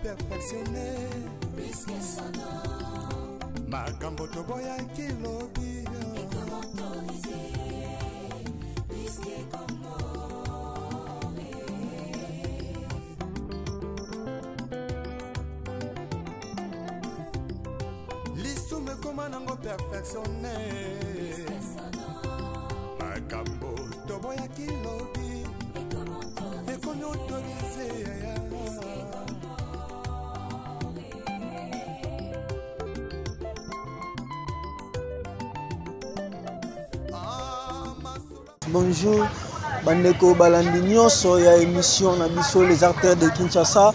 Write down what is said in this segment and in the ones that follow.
perfectionne makambo toboyaki lobi. Lisumu ekoma nango perfectionne, makambo toboyaki lobi ekomi autorise. Bonjour bandeko balandi nyonso ya émission na biso Les Artères de Kinshasa.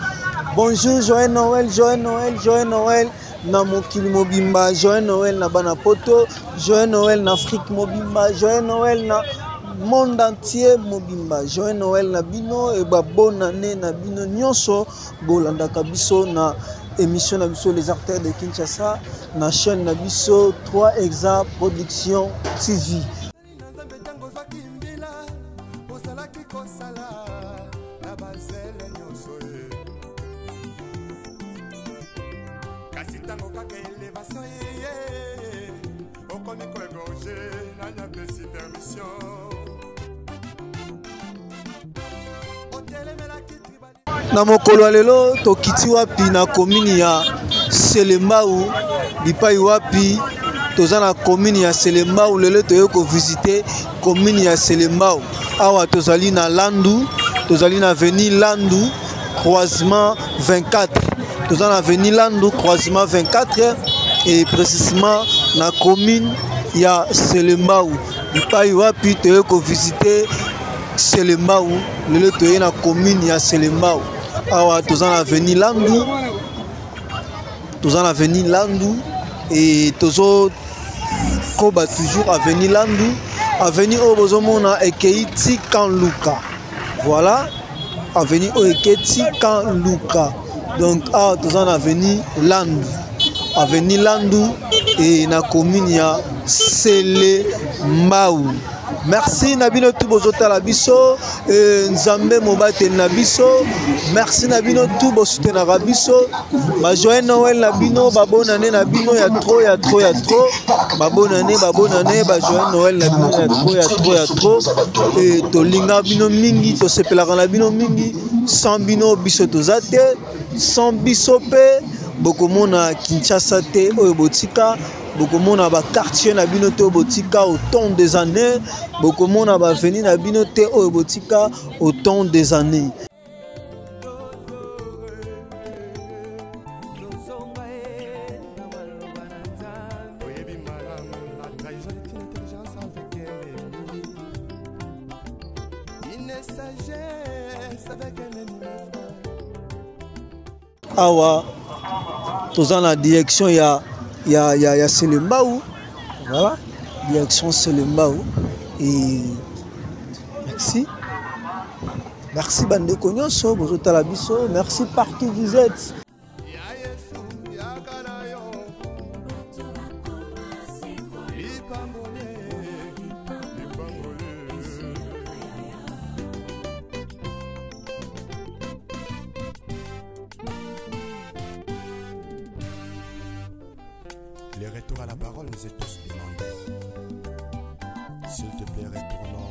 Bonjour, joyeux Noël, joyeux Noël, joyeux Noël na mokili mobimba, joyeux Noël na bana poto, joyeux Noël na Afrique mobimba, joyeux Noël na monde entier mobimba, joyeux Noël na bino et ba bonne année na bino nyonso bolandaka biso na émission na biso Les Artères de Kinshasa na chaîne na biso 3 Exa Production TV. Nzambe, ntango ozwaki mbila, ozalaki kosala na bazele nyonso ye, kasi ntango kaka elevation eye, okomi koegorge. Nani apesi permission? Otelemelaki. Na mokolo ya lelo tokiti wapi? Na commune ya Selembao. Bipai wapi toza na commune ya Selembao? Lelo toye kovisite commune ya Selembao. Awa tozali na Landu, tozali na avenue Landu croisement 24. Toza na avenue Landu croisement 24 et précisément na commune ya Selembao. Bipai wapi toye kovisite Selembao? Lelo toye na commune ya Selembao. Awa toza na avenue Landu, toza na avenue Landu et tozo koba toujours avenue Landu. Avenue oyo bozomona ekei ti Kanluka. Voilà, avenue oyo ekei ti Kanluka. Donc awa toza na avenue Landu, avenue Landu et na commune ya Selembao. Merci na bino tu bozotala biso, Nzambe mobateli na biso. Merci na bino tu bosutenaka biso. Ba joyeux Noël na bino, ba bonne année na bino ya trop, ya trop, ya trop. Ba bonne année, ba bonne année, ba joyeux Noël na bino ya trop, ya trop, ya trop. Et tolinga bino mingi, tosepelaka na bino mingi. Sans bino biso toza te, sans biso pe bokomona Kinshasa te oyo botika, bokomona ba quartier na bino te oyo botika autant des années, bokomona ba avenue na bino te oyo botika autant des années. Oyebi malamu, la trahison est une intelligence avec un ennemi, une sagesse avec un ennemi, mon frère. Awa toza na direction ya Selembao. Voilà, direction Selembao. Et merci, merci bandeko nyonso bozotala biso, merci partout vous êtes. Ya Yesu, yaka na yo lipambole, lipambole. Le retour à la parole nous est tous demandé. S'il te plaît, retournons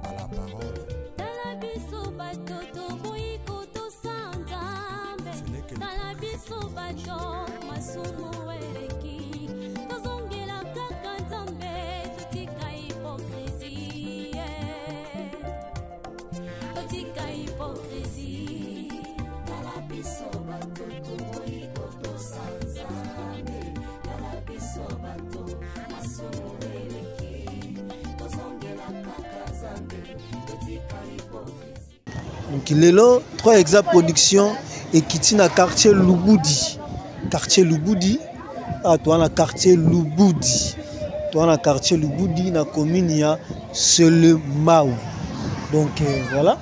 à la parole. Tala biso bato toboyi kotosa Nzambe. Ce n'est que Tala biso bato masumu eleki, tozongela kaka Nzambe, totika hypocrisie, totika hypocrisie. Tala biso bato toboyi kotosa Nzambe. Tala biso bato masumu eleki, tozongela kaka Nzambe, totika hypocrisie. Donc lelo 3 Exa Production ekiti na quartier Lubudi. Quartier Lubudi, ah, toza na quartier Lubudi. Toza na quartier Lubudi na commune ya Selembao. Donc voilà,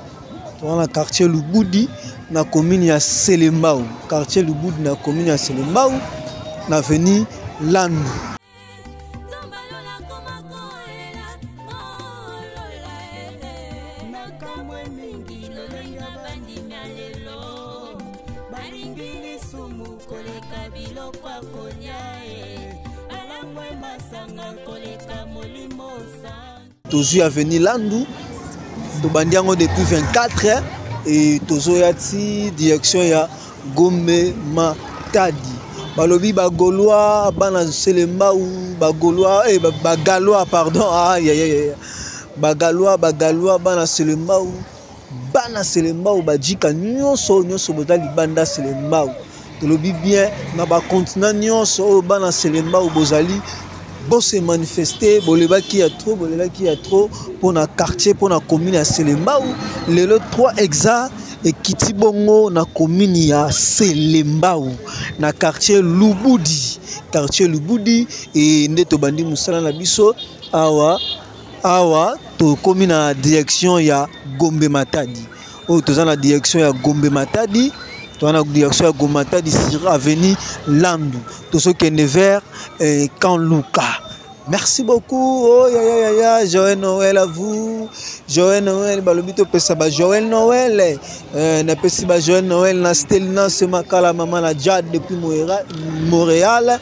toza na quartier Lubudi na commune ya Selembao. Quartier Lubudi na commune ya Selembao na avenue Landu. biloko ya kolia e balangwe masanga koleka molimo santu. Tozwi avenue Landu, tobandi yango depuis 24 et tozoya ti direction ya Gombe Matadi. Balobi ba Gaulois, bana Selembao, ba Gaulois, eh, ba, ba Galois, pardon, ah, ya, ya, ya. Ba Galois, ba Galois, bana Selembao, bana Selembao, ba jika nyonso, nyonso boza libanda Selembao. Tolobi bien na ba continent nyonso oyo bana Selembao bozali, bo se manifester, bolebaki ya trop, bolelaki ya trop pona quartier, pona commune ya Selembao. Lelo 3 hectares ekiti bongo na commune ya Selembao, na quartier Lubudi, quartier Lubudi, e nde tobandi mosala na biso awa. Awa tokomi na direction ya Gombe Matadi. Oyo toza na direction ya Gombe Matadi, toza na direction ya Gombe Matadi sur avenue Landu. Tozokende vers Kanluka. Merci beaucoup. Oh, ya, ya, ya, ya. Joël Noël à vous. Joël Noël, balobi to pesa ba Joël Noël. Na pesi ba Joël Noël na Stelina Semakala, maman na Jade depuis Montréal.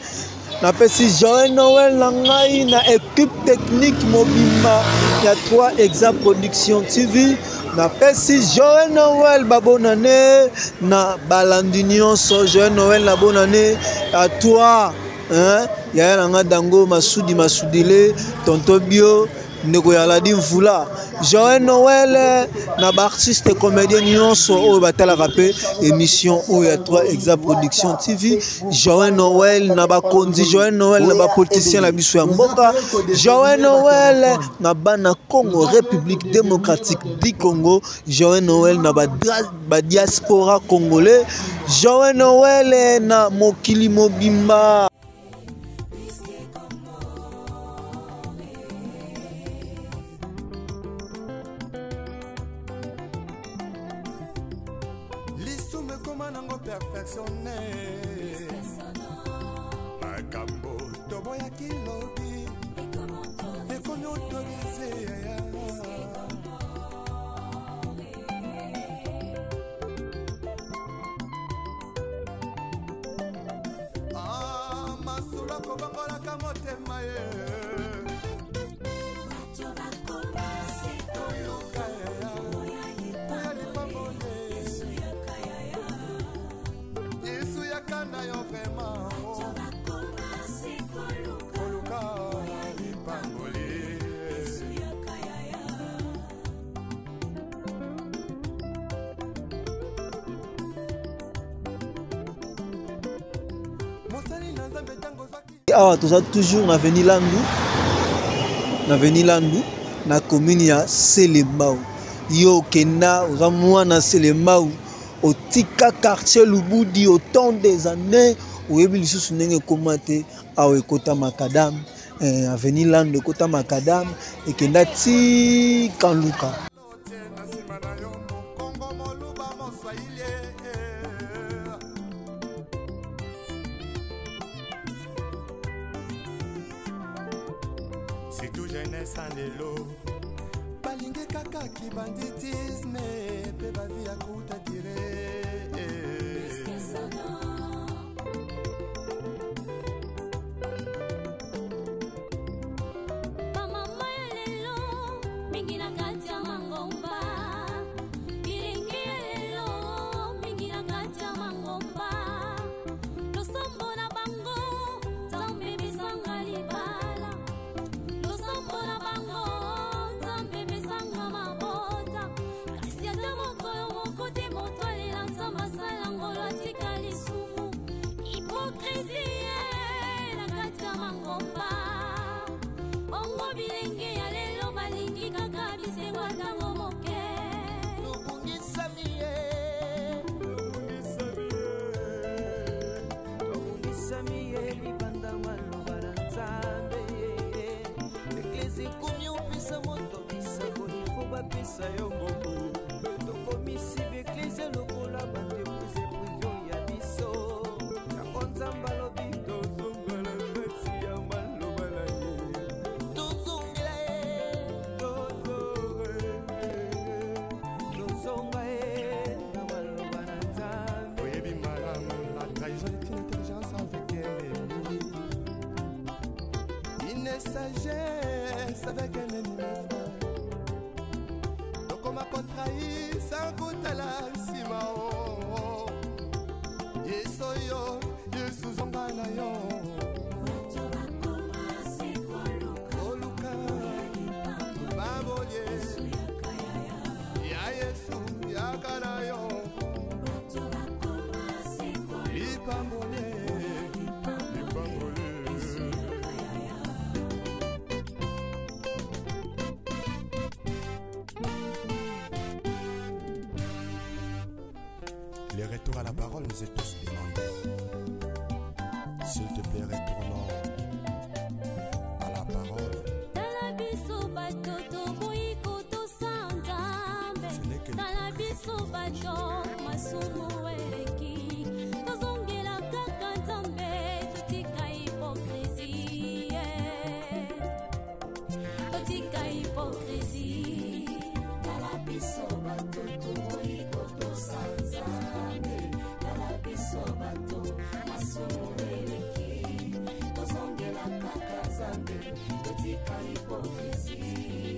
Na pesi Joël Noël na ngai na équipe technique mobimba ya 3 Exa Production TV. Na pesi Joël Noël ba bonne année na balandi nyonso. Joël Noël na bonne année à toi. Hein? Yaya na nga Dango Masudi Masudile, Tonton Bio, ndeko ya Ladi Mvula. Joël Noël na ba artiste comédien nyonso oyo batalaka pe émission oyo ya 3 Exa Production TV. Joël Noël na ba konzi, Joël Noël na ba politicien na biso ya mboka. Joël Noël na bana Congo, République démocratique du Congo. Joël Noël na ba diaspora congolais. Joël Noël na mokili mobimba. Lisumu ekoma nango perfectionné. Makambo toboyaki lobi, ekomi autorisé. Ah, masolo akobongolaka motema ye. Awa toza toujours na avenue Landu, na avenue Landu, na commune ya Selembao. Yo okenda, oza mwana Selembao, otika quartier Lubudi autant des années, oyebi lisusu ndenge ekoma te. Awa ekota macadam, avenue Landu ekota macadam, ekenda ti Kanluka. Surtout jeunesse en lelo. Balingi kaka kibanditisme, pe ba vie ya kuta dire. Ba mama ya lelo, mingi na kati ya mangomba. Bilingi ya lelo, mingi na kati ya mangomba. Losambo na bango, Nzambe besanga libala. Losambo na bango, Nzambe besanga mabota. Kasi ata mokolo moko te moto alela Nzambe asala ngolo atika lisumu. Hypocrisie na kati ya mangomba. Bongo bilenge ya lelo balingi kaka bisengo ntango moke. Tobungisami ye, tobungisami ye libanda maloba na Nzambe. Eglise ekomi opesa moto bisengo, ifo bapesa yo mbongo. Tokomisi b'eglise lokola ba entreprise privée ya biso. Yango Nzambe alobi tozongela kati ya maloba na ye. Tozongela ye, tozonga ye na maloba na Nzambe. Oyebi malamu, la trahison est une intelligence avérée. Richesse avec un ennemi, mes frères. Tokoma kotrahir sans kotala nsima o. Yesu oyo, Yesu zonga na yo. Koluka babolie ya Yesu yaka na yo. Lipambolie, lipambolie. Le retour à la parole nous est tous demandé. S'il te plaît, retournons à la parole. Tala biso bato toboyi kotosa Nzambe. Ce n'est que Tala biso bato masumu eleki, tozongela kaka Nzambe, totika hypocrisie, totika hypocrisie. Tala biso bato toboyi kotosa Nzambe. Tala biso bato masumu eleki, tozongela kaka Nzambe, totika hypocrisie,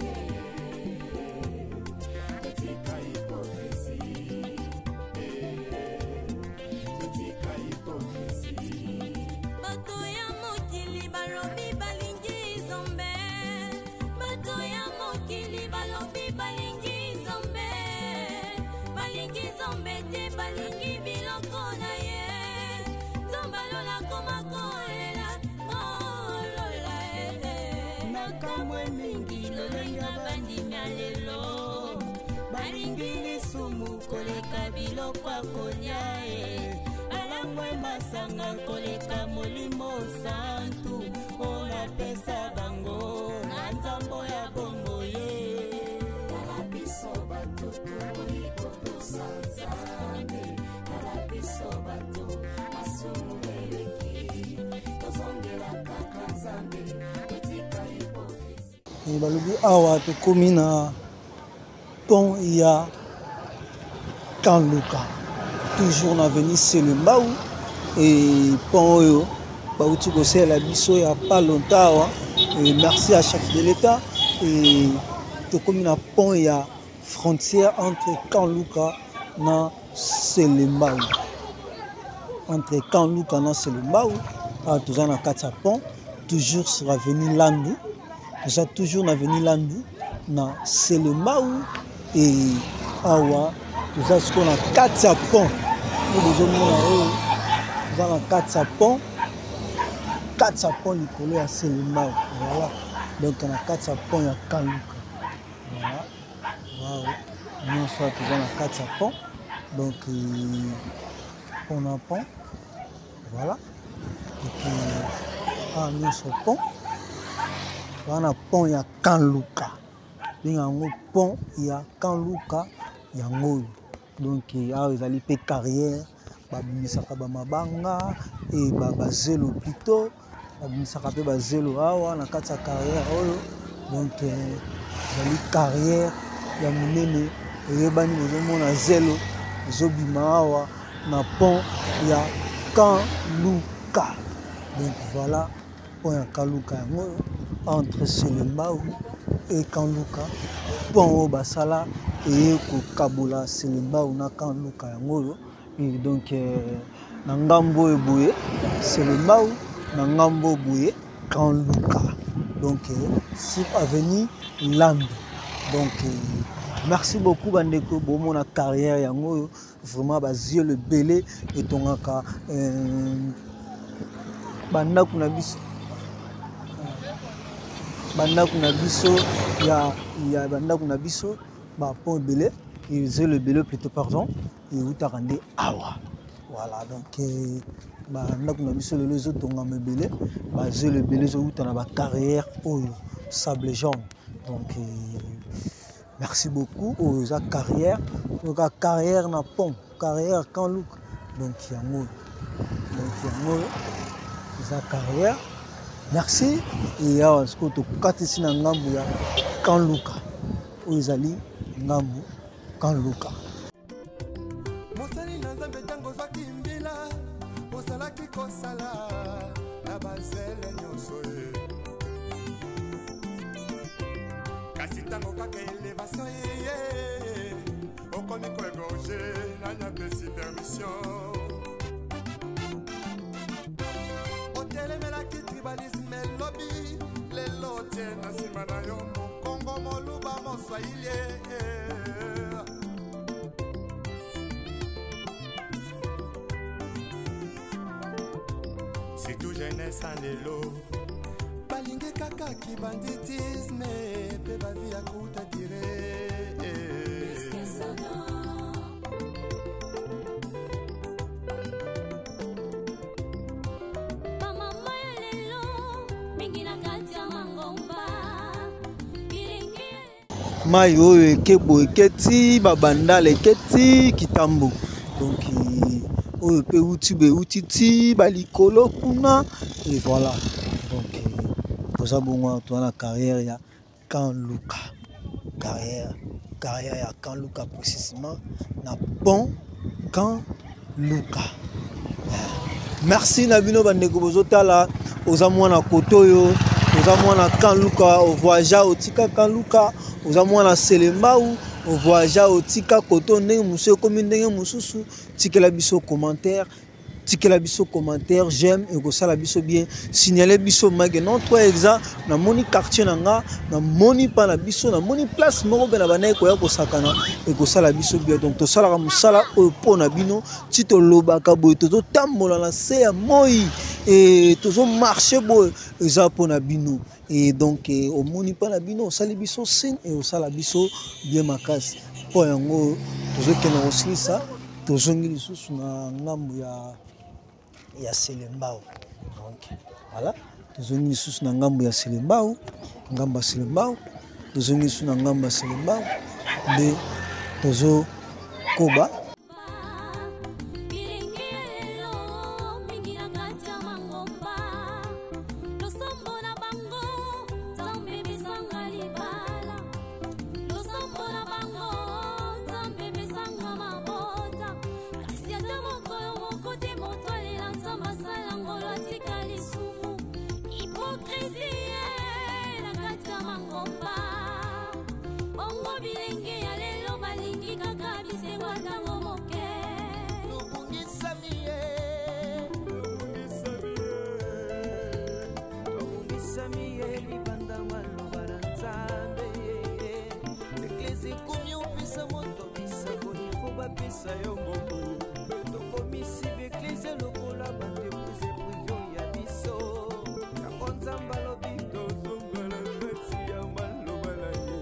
totika hypocrisie, totika hypocrisie. Bato ya mokili balobi balingi Nzambe, bato ya mokili balobi balingi Nzambe, balingi Nzambe te, balingi biloko na ye. Nzambe alola koma kolela kolola e. Nakamwe mingi lolenge bandimi ya lelo balingi lisumu koleka biloko ya kolia e, balangwe masanga koleka Molimo Santu oyo napesa bango na nzambo ya bongo ye. Tala biso bato toboyi kotosa Nzambe. Tala biso bato masumu eleki, tozongela kaka Nzambe, totika hypocrisie. Balobi awa tokomi na pont ya Kanluka, toujours na avenue Selembao. E pont oyo bauti kosalela biso ya pas longtemps awa. Et merci à chef de l'État. Et tokomi na pont ya frontière entre Kanluka na Selembao, entre Kanluka na Selembao. Awa toza na kati ya pont, toujours sur avenue Landu. Toza toujours na avenue Landu na Selembao. E awa toza sikoyo na kati ya pont oyo bozomona oyo, toza na kati ya pont, kati ya pont likolo ya Selembao. Voilà, donc na kati ya pont ya Kaluka. Voilà, wow, nyonso wana toza na kati ya pont. Donc pont na pont, voilà. Donc awa nyonso pont wana, pont ya Kanluka, benga yango pont ya Kanluka yango oyo. Donc awa ezali mpe carrière, babimisaka bamabanga e bazelo, plutôt babimisaka mpe bazelo awa na kati ya carrière oyo. Donc ezali carrière ya monene eyebani, bozomona zelo ezobima awa na pont ya Kanluka. Donc voilà, pont ya Kaluka yango oyo, entre Selembao et Kanluka. Pont oyo basala eye kokabola Selembao na Kanluka yango oyo. Et donc na ngambo oyo boye Selembao, na ngambo oyo boye Kanluka, donc sur avenue Landu. Donc merci beaucoup bandeko. Bomona carrière yango oyo, vraiment bazielo ebele etongaka bandako na biso, bandako na biso ya bandako na biso, bapont ebele, zelo ebele plutôt, pardon, eutaka nde awa. Voilà, donc bandako na biso lelo ezotongama ebele, bazelo ebele ezowuta na bacarrière oyo sable jaune. Donc merci beaucoup. Oyo eza carrière, oyoka carrière na pont, carrière Kanluka. Donc yango, donc yango eza carrière. Merci. E awa sikoyo tokatisi na ngambu ya Kanluka, oyo ezali ngambu Kanluka. Mosali na Nzambe, ntango ozwaki mbila, ozalaki kosala na bazele nyonso ye. Kasi ntango kaka elevation eye, okomi koegorge, nani apesi permission? Otelemelaki tribalisme elobi, lelo otie na nsima na yo mokongo, moluba, moswahili. Surtout jeunesse ya lelo balingi kaka kibanditisme mpe bavi ya kuta dire. Bamama ya lelo mingi na kati ya mangomba, bilenge. Mai oyo eke boye, eketi babandala, eketi kitambo. Donc oyo mpe euti boye, euti ti balikolo kuna, et voilà. Donc toza bongo, toza na carrière ya Camp Luka, carrière ya Camp Luka, précisément na pont Camp Luka. Merci na bino bandeko bozotala. Oza mwana koto oyo, oza mwana Camp Luka, ovoyagea otika Camp Luka, oza mwana Selembao, ovoyagea otika koto, ndenge mosusu ekomi ndenge mosusu. Tikela biso commentaire, tikela biso commentaire, j'aime, ekosala biso bien. Signale biso mage non toi exa namoni quartier na nga, namoni pa na biso, namoni place moko mpe na bandaki koya kosakana, ekosala biso bien. Donc tosalaka mosala oyo mpo na bino. Ti tolobaka boye, tozotambola na se ya moi e tozomarche boye, eza mpo na bino. Et donc omoni mpa na bino, osali biso signe e osala biso bien makasi. Mpo yango tozokende kosilisa, tozongi lisusu na ngambu ya Selembao. Donc voilà, tozongi lisusu na ngambu ya Selembao, ngambu ya Selembao, tozongi lisusu na ngambu ya Selembao nde tozokoba. Bilenge ya lelo mingi na kati ya mangomba, losambo na bango Nzambe pesanga libala, losambo na bango Nzambe pesanga mabota, kasi ata mokolo moko te moto alela Nzambe asala ngolo atika lisumu. Hypocrisie na kati ya mangomba. Bongo bilenge ya lelo balingi kaka bisengo ntango moke. Tobungisami ye, tobungisami ye libanda maloba na Nzambe. Eglise ekomi opesa moto bisakoli, fo bapesa yo mbongo. Tokomisi baeglise lokola baentreprise privé ya biso. Yango Nzambe alobi tozongela kati ya maloba na ye,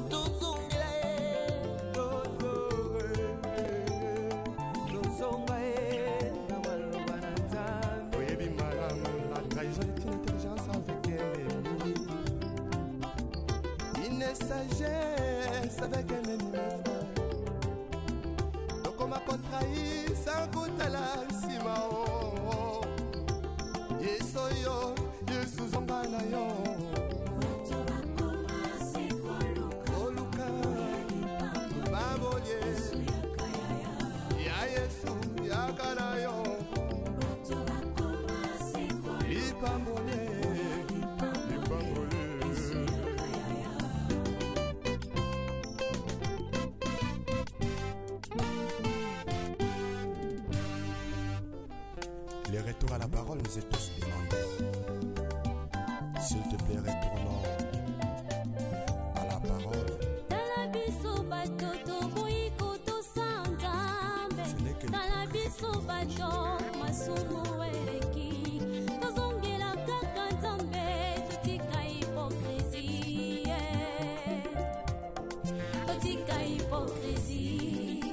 tozongela ye, tozonga ye na maloba na Nzambe. Oyebi malamu, la trahison est une intelligence avec ennemi, une sagesse avec un ennemi, mes frères. Tokoma kotrahir sans kotala nsima o. Yesu oyo, Yesu zonga na yo. Koluka bambolie ya Yesu, yaka na yo lipambolie, lipambolie. Le retour à la parole nous est tous demandé. S'il te plaît, retournons à la parole. Tala biso bato toboyi kotosa Nzambe. Ce n'est que Tala biso bato masumu eleki, tozongela kaka Nzambe, totika hypocrisie, totika hypocrisie.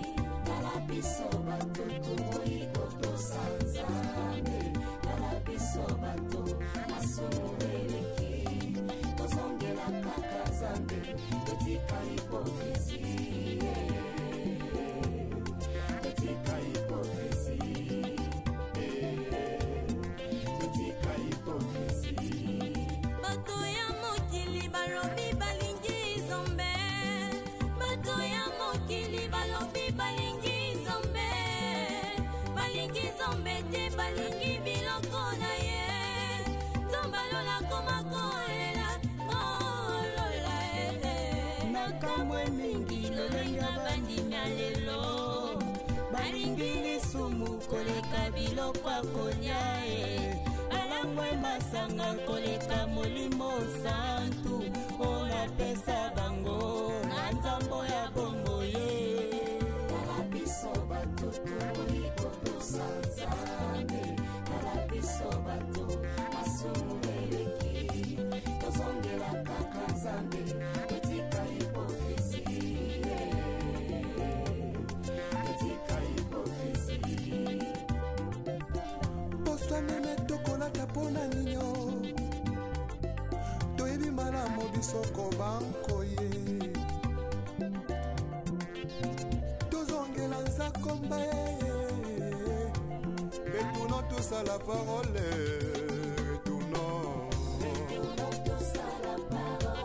Tala biso bato toboyi kotosa Nzambe, tala biso bato masumu eleki, tozongela kaka Nzambe, totika hypocrisie, totika hypocrisie, totika hypocrisie. Bato ya mokili balobi balingi Nzambe, bato ya mokili balobi balingi Nzambe, balingi Nzambe te, balingi biloko na ye. Nzambe alola koma kolela kolola ete. Nazokamwe mingi lolenge bandimi ya lelo balingi lisumu koleka biloko ya kolia e balangwe masanga koleka molimo santu oyo napesa bango na nzambo ya bombo ye. Tala biso bato tokoki kotosa Nzambe, tala biso bato masumu eleki, tozongela kaka Nzambe, totika hypocrisie, totika hypocrisie. Poso meme tokolata mpo na ninyo, toyebi malamu biso kobankoye, tozongela nzakomba ye. Retournons tous à la parole, retournons, Retournons tous à la parole,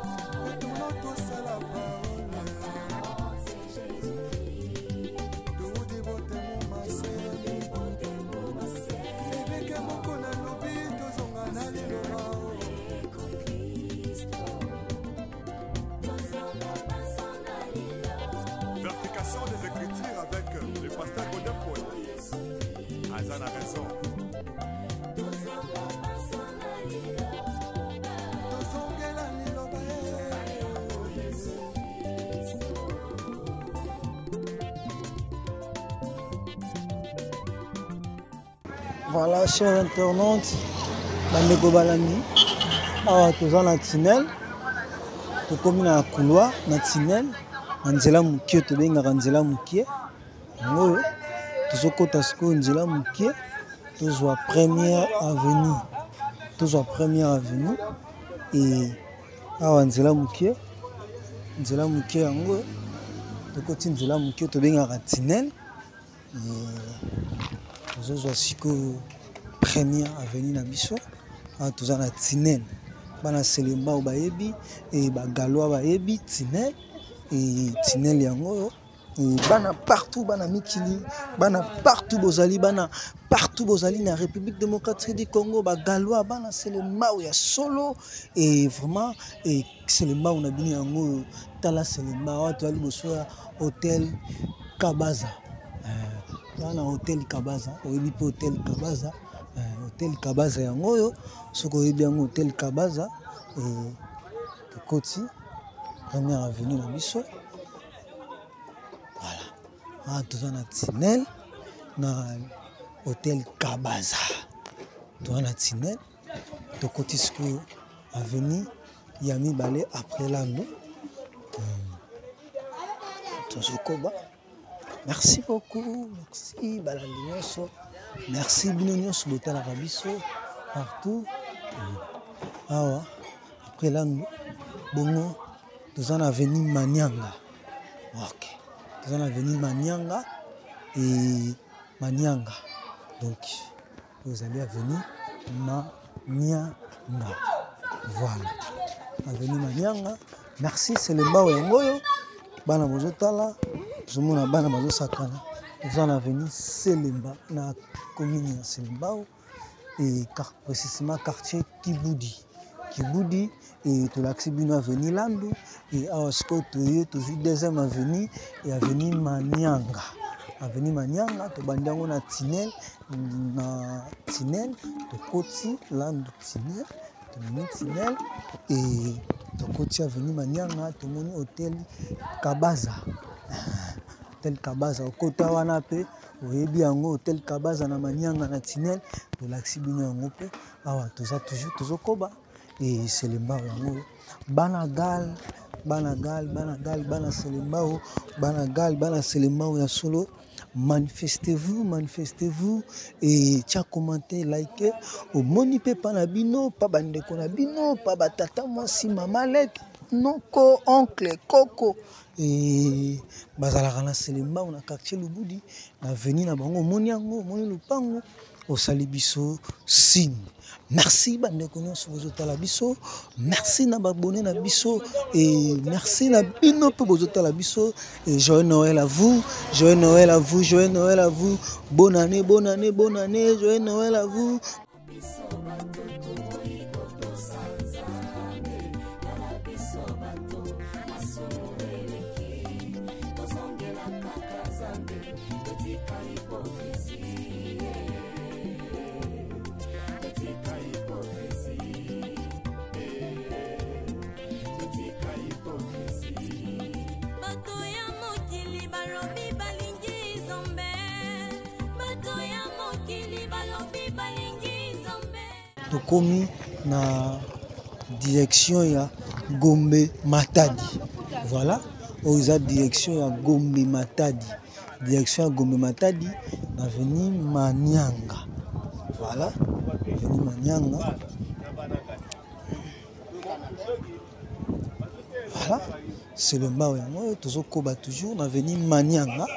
retournons tous à la parole. Parole, c'est Jésus-Christ. Toudi botemu mase, eveke moko nalobi, tozonga na liloba. Vérification des Écritures avec le pasteur Godin Paul. Aza na raison. Tozongela liloba ye. Voilà, chers internautes, bandeko balandi, awa toza na tunnel, tokomi na couloir na tunnel, na nzela mokie, tobengaka nzela mokie. Yango oyo tozokota sikoyo nzela mokie, tozwa première avenue, tozwa première avenue. E awa nzela mokie, nzela mokie yango oyo tokoti nzela mokie, tobengaka tunnel. Tozozwa sikoyo première avenue na biso. Awa toza na tunnel, bana Selembao bayebi, e bagalois bayebi tunnel. E tunnel yango oyo, e bana partout, bana mikili, bana partout bozali, bana partout bozali na République démocratique du Congo, bagalois, bana Selembao ya solo. E vraiment, e Selembao na bino yango oyo, tala Selembao awa, toza liboso ya hôtel Kabaza. Toza na hôtel Kabaza, oyebi mpe hôtel Kabaza, hôtel Kabaza yango oyo, soki oyebi yango hôtel Kabaza. Tokoti première avenue na biso. Voilà, awa toza na tunnel na hôtel Kabaza, toza na tunnel, tokoti sikoyo avenue ya mibale après lando, tozokoba. Merci beaucoup, merci balandi nyonso, merci bino nyonso botalaka biso partout. Awa après lando bongo toza na avenue Manianga. Ok, toza na avenue Manianga, e Manianga, donc tozali avenue Manianga. Voilà, avenue Manianga. Merci Selembao yango oyo, bana bozotala, tozomona bana bazosakana. Toza na avenue Selemba na commune ya Selembao, et précisément quartier Kibudi. Kibudi, et tolakisi bino avenue Landu, et awa sikoyo toye tozwi deuxième avenue, et avenue Manianga. Avenue Manianga, tobandi yango na tunnel, na tunnel, tokoti Landu tunnel, tomoni tunnel, et tokoti avenue Manianga, tomoni hôtel Kabaza. Hôtel Kabaza, okota wana mpe oyebi yango, hôtel Kabaza na Manianga na tunnel, tolakisi bino yango mpe. Awa toza toujours tozokoba, e Selembao yango, bana gal, bana gal, bana gal, bana Selembao, bana gal, bana Selembao ya solo. Manifestez-vous, manifestez-vous, et tia commenter, like, omoni mpe pa na bino, pa bandeko na bino, pa batata mwasi, mama leki, noko, oncle, koko, e bazalaka na Selembao na quartier Lubudi, na avenue na bango, omoni yango, omoni lopango, osali biso signe. Merci bandeko nyonso bozotala biso, merci na babone na biso, et merci na bino mpe bozotala biso. Et joyeux Noël à vous, joyeux Noël à vous, joyeux Noël à vous, bonne année, bonne année, bonne année, joyeux Noël à vous. Biso bato toboyi kotosa Nzambe, tala biso bato masumu. Totika hypocrisie. Totika hypocrisie. Totika hypocrisie. Bato ya mokili balobi balingi Nzambe. Bato ya mokili balobi balingi Nzambe. Tokomi na direction ya Gombe Matadi. Voilà, oyo eza direction ya Gombe Matadi. Direction ya Gombe Matadi na avenue Manianga. Voilà, avenue Manianga. Voilà, c'est le mbao yango oyo tozokoba toujours na avenue Manianga.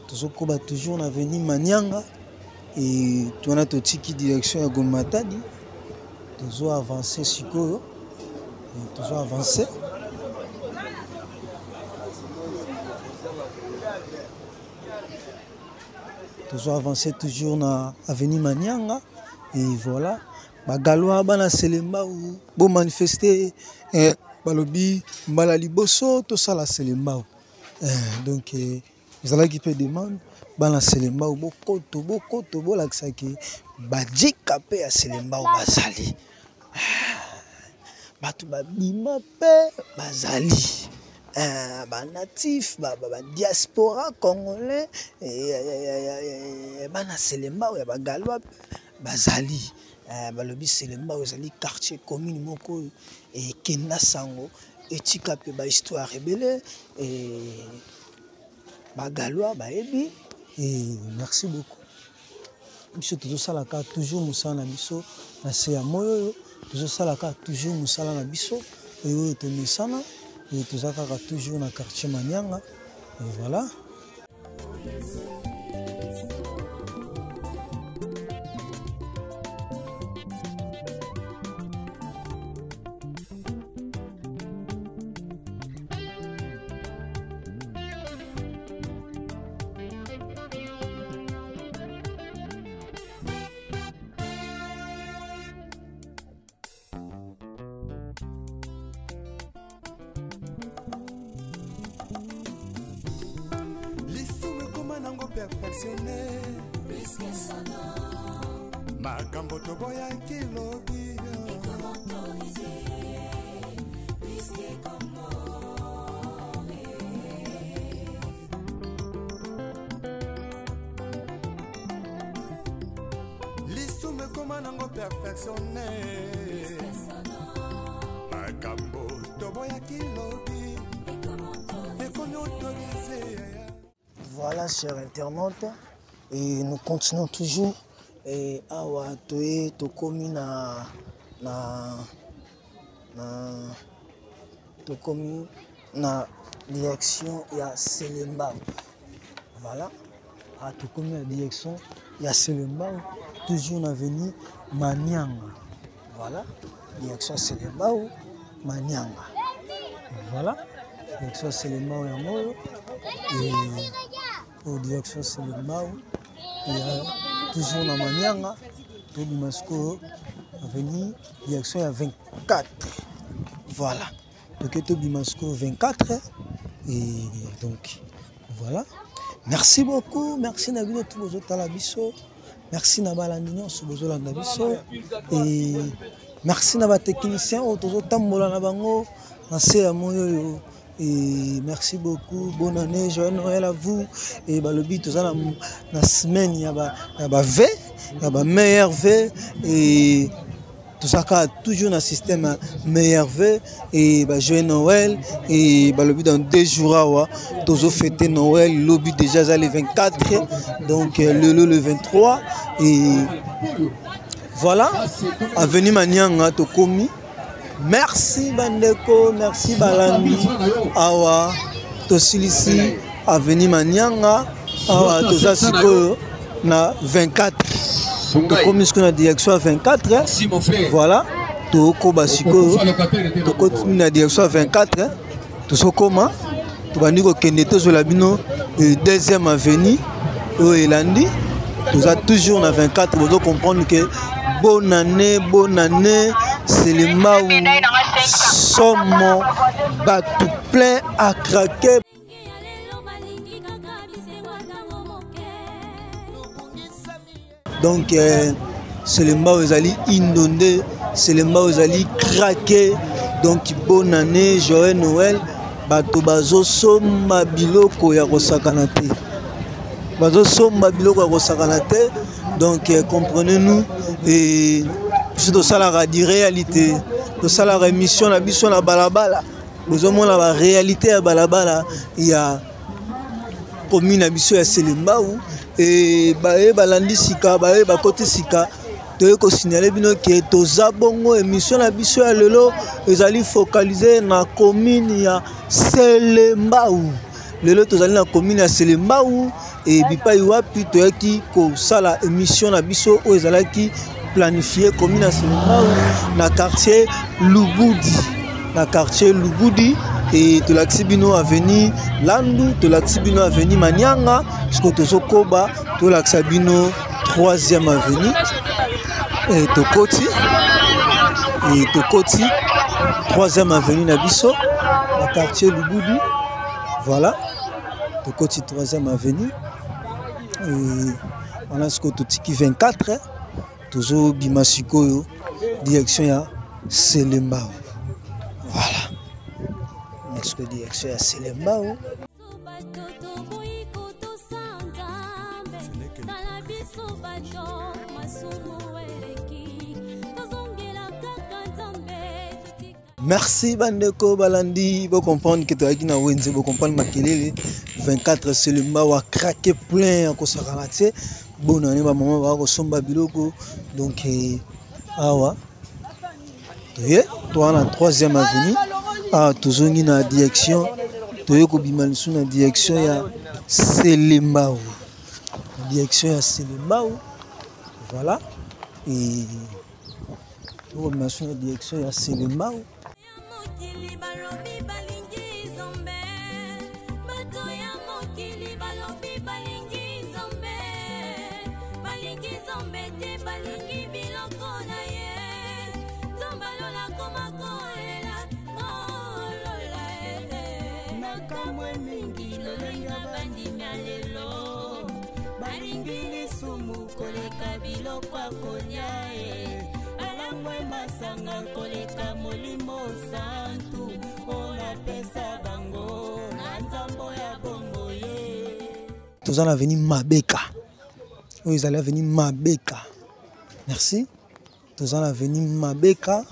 Tozokoba toujours na avenue Manianga et wana totiki direction ya Gombe Matadi. Tozo avancer sikoyo. Tozo avancer. Tozo avancer toujours na avenue Manianga et voilà ba Galois bana Selembao bo manifester, balobi mbala liboso tosala Selembao. Donc, ezalaki pe demande bana Selembao bokoto bokoto bolakisaki bajika pe ya Selembao bazali. Bato babima pe bazali. Ba natif, ba diaspora congolais, bana Selembao ya ba Galois pe bazali. Balobi Selembao ezali quartier commune moko oyo ekenda sango etika pe ba histoire ebele, ba Galois bayebi. Et merci beaucoup. Biso tozosalaka toujours mosala na biso na se ya moyo oyo, tozosalaka toujours mosala na biso oyo tomesana, et toza kaka toujours na quartier Manianga. Et voilà. Perfectionné. Makambo toboyaki lobi. Lisumu ekoma nango perfectionné. Makambo toboyaki lobi. Ekomi autorisé. Voilà, chers internautes, et nous continuons toujours. Et awa toye tokomi na, na, na, tokomi na direction ya Selembao. Voilà, ah, tokomi na direction ya Selembao, toujours na avenue Manianga. Voilà, direction Selembao, Manianga. Voilà, direction Selembao yango oyo. Et au direction Selembao, et toujours na Manianga, tobima sikoyo avenue direction ya 24. Voilà, toke tobima sikoyo 24. Et donc voilà, merci beaucoup, merci na bino tout bozotala biso, merci na balandi nyonso bozolanda biso, et merci na ba technicien oyo tozotambola na bango na se ya moyo oyo. Et merci beaucoup, bonne année, joyeux Noël à vous. Et balobi toza na semaine ya ba, ya ba V, ya ba meilleur V, et tozaka toujours na système ya meilleur V, et ba joyeux Noël. Et balobi dans 2 jours awa tozo fêter Noël, lobi déjà za le 24, donc le 23. Et voilà, avenue Manianga tokomi. Merci bandeko, merci balandi. Awa tosilisi avenue Manianga, awa toza sikoyo na 24. Tokomi sikoyo na direction ya 24. Voilà, tokoba sikoyo, tokomi na direction ya 24. Tozokoma, tobandi kokende, tozwela bino deuxième avenue oyo elandi. Toza toujours na 24, bozo comprendre que bonne année, bonne année, Selembao somo bato plein à craquer. Donc euh, Selembao ezali inondé, Selembao ezali craqué. Donc bonne année, joyeux Noël. Bato bazosomba biloko ya kosakana te. Bazosomba biloko ya kosakana te. Donc euh, comprenez-nous et biso tosalaka di réalité, tosalaka émission na biso na balabala. Bozomona ba réalité ya balabala ya commune na biso ya Selembao e baye balandi sika baye bakoti sika toye kosignale bino ke toza bongo émission na biso ya lelo ezali focalise na commune ya Selembao lelo tozali na commune ya Selembao e bipai wapi toyaki kosala émission na biso oyo ezalaki planifie commune ya Selembao na quartier Lubudi na quartier Lubudi e tolakisi bino avenue Landu tolakisi bino avenue Manianga sikoyo tozokoba tolakisa bino 3e avenue e tokoti e tokoti 3e avenue na biso na quartier Lubudi voilà tokoti 3e avenue e wana sikoyo totiki 24 tozobima sikoyo direction ya Selembao voilà sikoyo direction ya Selembao Merci bandeko balandi bo comprendre que toyaki na wenze bo comprendre makelele 24 Selembao a craqué plein ya kosakana te bonne année ba maman ba kosomba biloko donc eh, awa toye toa na 3e avenue awa tozongi na direction toye kobima lisusu na direction ya Selembao direction ya Selembao voilà et tokobima lisusu na direction ya Selembao mokili balobi balingi nzambe bato ya mokili balobi balingi nzambe balingi nzambe te balingi biloko na ye nzambe alola koma kolela kolola nakamwe mingi lolenga bandimi ya lelo balingi lisumu koleka biloko ya kolia e balangwe masanga koleka molimo santu oyo napesa bango na nzambo ya bombo ye toza na avenue Mabeka oyo ezali avenue Mabeka merci toza na avenue Mabeka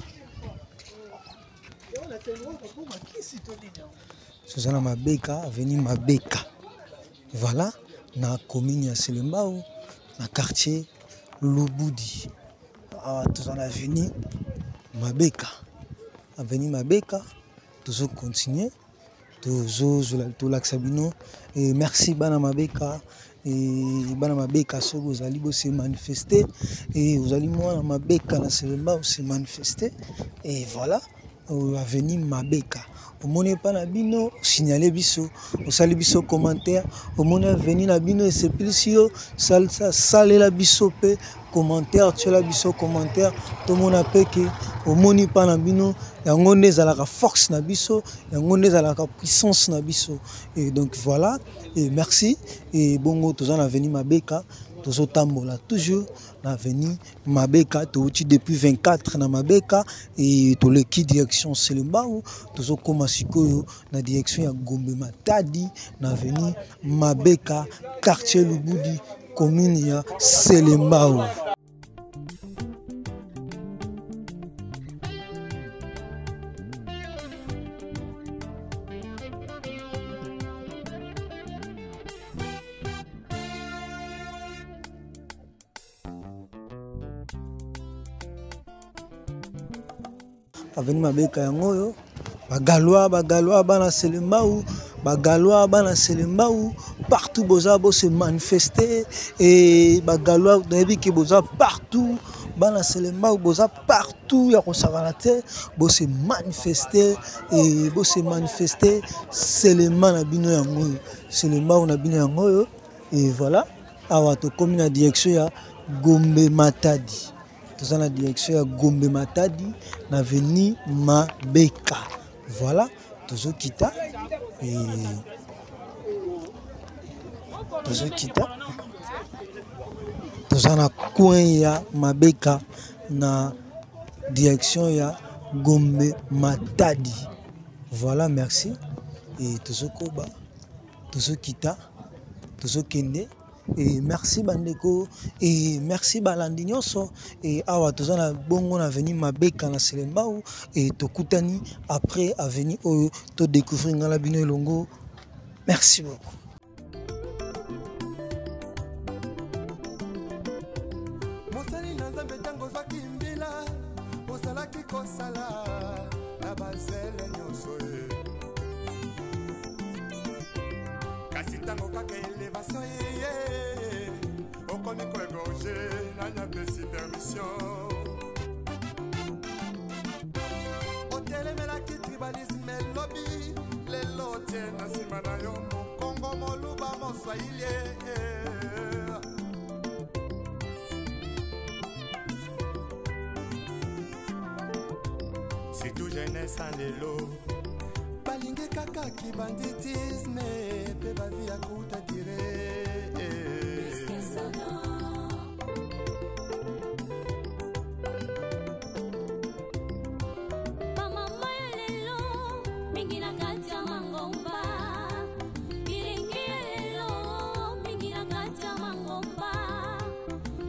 toza na Mabeka avenue Mabeka voilà na commune ya Selembao na quartier Lubudi awa toza na avenue Mabeka avenue Mabeka tozo continuer tozozela tolakisa bino et merci bana Mabeka et bana Mabeka soki ozali bose manifester et ozali mwana Mabeka na Selembao se manifester et voilà avenue Mabeka omoni epa na bino signale biso osali biso commentaire omoni avenue na bino esepelisi yo salela biso mpe commentaire tiela biso commentaire tomona mpe ke omoni epa na bino yango nde ezalaka force na biso yango nde ezalaka puissance na biso et donc voilà et merci et bongo toza na avenue Mabeka tozotambola toujours na avenue Mabeka touti depuis 24 na Mabeka et toleki direction Selembao tozokoma sikoyo na direction ya Gombe Matadi na avenue Mabeka quartier Lubudi commune ya Selembao. Avenue Mabeka yango oyo bagalois bagalois bana Selembao bagalois bana Selembao partout boza bo se manifester et bagalois nayebi ke boza partout bana Selembao boza partout ya kosakana te bo se manifester et bo se manifester Selema na bino yango oyo Selembao na bino yango oyo et voilà awa tokomi na direction ya Gombe Matadi toza na direction ya Gombe Matadi na avenue Mabeka voilà tozokita et tozokita Toza na coin ya Mabeka na direction ya Gombe Matadi. Voilà, merci. Et tozokoba, tozokita, tozokende. Et merci bandeko, et merci balandi nyonso. Et awa toza na bongo na avenue Mabeka na Selembao et tokutani après avenue oyo to découvrir ngala bino elongo. Merci beaucoup. Mosali na Nzambe, ntango ozwaki mbila, ozalaki kosala na bazele nyonso ye, kasi ntango kaka elevation eye, okomi koegorge. Nani apesi permission? Otelemelaki tribalisme elobi, lelo otie na nsima na yo Mokongo, Moluba, Moswahili. Surtout jeunesse ya lelo balingi kaka kibanditisme mpe bavi ya kuta dire. Bamama ya lelo mingi na kati ya mangomba, bilenge ya lelo mingi na kati ya mangomba,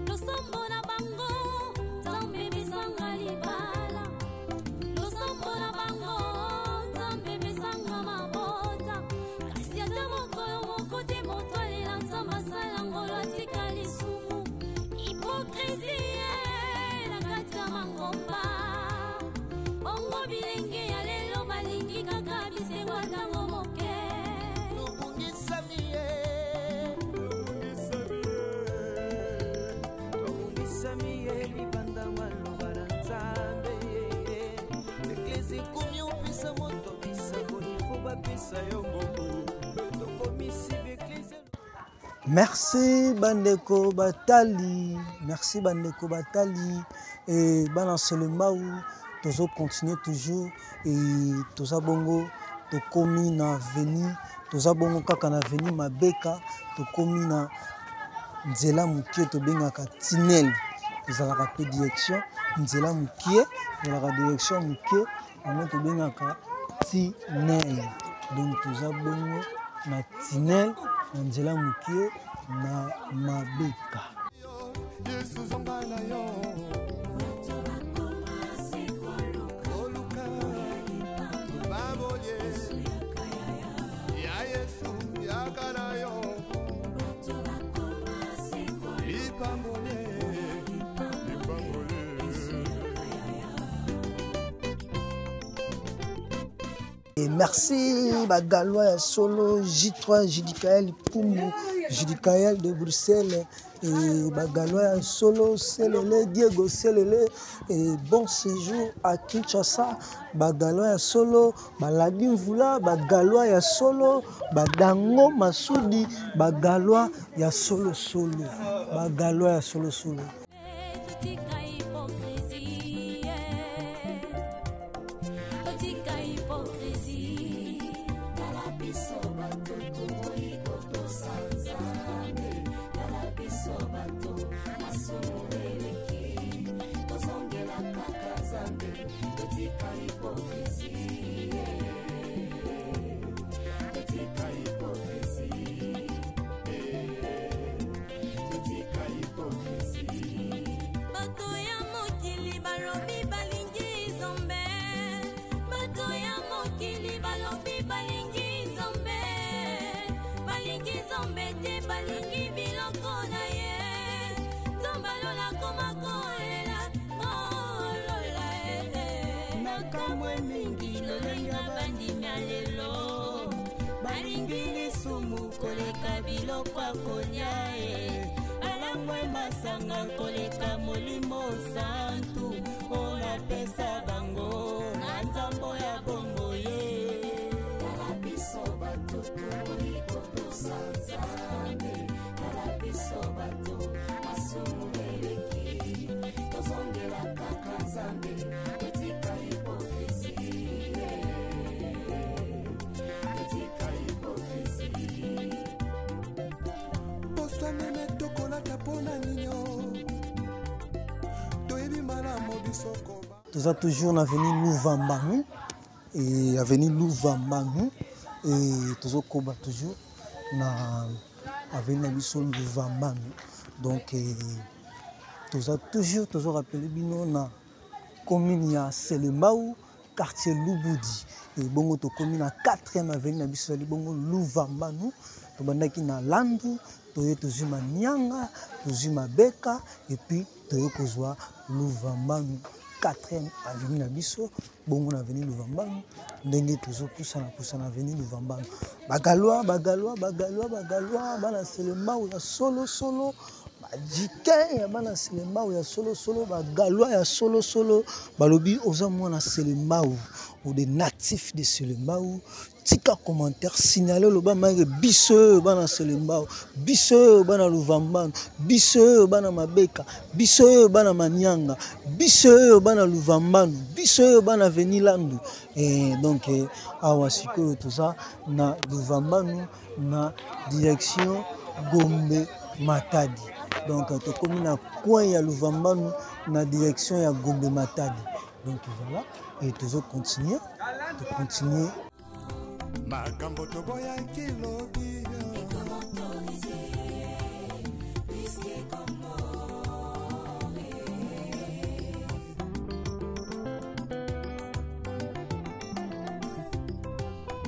losambo na bango Nzambe besanga libala, losambo na bango Nzambe besanga mabota, kasi ata mokolo moko te moto alela Nzambe asala ngolo atika lisumu. Hypocrisie na kati ya mangomba. Bongo bilenge ya lelo balingi kaka bisengo ntango moke. Tobungisami ye, tobungisami ye libanda maloba na Nzambe. Eklesi ekomi opesa moto bisakoli, fo bapesa yo mbongo. Tokomisi beklesi. Merci bandeko batali, merci bandeko batali et bana Selembao, tozo continuer toujours et toza bongo tokomi na avenue, toza bongo kaka na avenue Mabeka, tokomi na nzela mokie tobengaka tunnel, ezalaka pe direction nzela mokie, ezalaka direction mokie yango tobengaka tunnel. Donc toza bongo na tunnel na nzela mokie na Mabeka. Yesu zonga na yo, oluka babolie ya Yesu, yaka na yo lipambolie, lipambolie. Et merci Bagalois ya solo J3 Judikael Pumbu Judikael de Bruxelles et Bagalois ya solo Selele Diego Selele et bon séjour à Kinshasa. Bagalois ya solo Baladi Mvula, Bagalois ya solo Badango Masudi, Bagalois ya solo solo, Bagalois ya solo solo. Totika hypocrisie, totika hypocrisie. Tala biso bato toboyi kotosa Nzambe, tala biso bato masumu eleki, tozongela kaka Nzambe, totika hypocrisie, totika hypocrisie, totika hypocrisie. Bato ya mokili balobi balingi Nzambe, bato ya mokili balobi balingi Nzambe, balingi Nzambe te, balingi biloko na ye. Nzambe alola koma kolela ngolola e Makambo mingi lolenga bandimi ya lelo balingi lisumu koleka biloko ya kolia e balangwe masanga koleka Molimo Santu oyo napesa bango na nzambo ya bongo ye. Tala biso bato toboyi kotosa Nzambe, tala biso bato masumu eleki, tozongela kaka Nzambe, totika hypocrisie, totika hypocrisie. Poso meme tokolata mpo na ninio. Toza toujours na avenue Louvambanu et avenue Louvambanu et tozokoba toujours na avenue na biso Louvambanu. Donc eh, toza toujours tozo rappeler bino na commune ya Selembao quartier Lubudi et bongo tokomi na 4e avenue na biso ezali bongo Louvambanu. Tobandaki na Landu, toye tozwi Manianga, tozwi Mabeka et puis toye kozwa Louvambanu 4e avenue na biso bongo na avenue Louvambanu ndenge tozopusana pusana avenue Louvambanu. Bagalois, bagalois, bagalois, bagalois bana Selembao ya solo solo, bajikin ya bana Selembao ya solo solo, bagalois ya solo solo, balobi oza mwana Selembao ou des natifs de Selembao. Tika commentaire, signale loba make biso oyo bana Selembao, biso oyo bana Louvambanu, biso oyo bana Mabeka, biso oyo bana Manianga, biso oyo bana Louvambanu, biso oyo bana Venilandu. Et donc eh, awa sikoyo toza na Louvambanu na direction Gombe Matadi. Donc tokomi na coin ya Louvambanu na direction ya Gombe Matadi. Donc voilà, et tozo continuer, to continuer. Makambo toboyaki lobi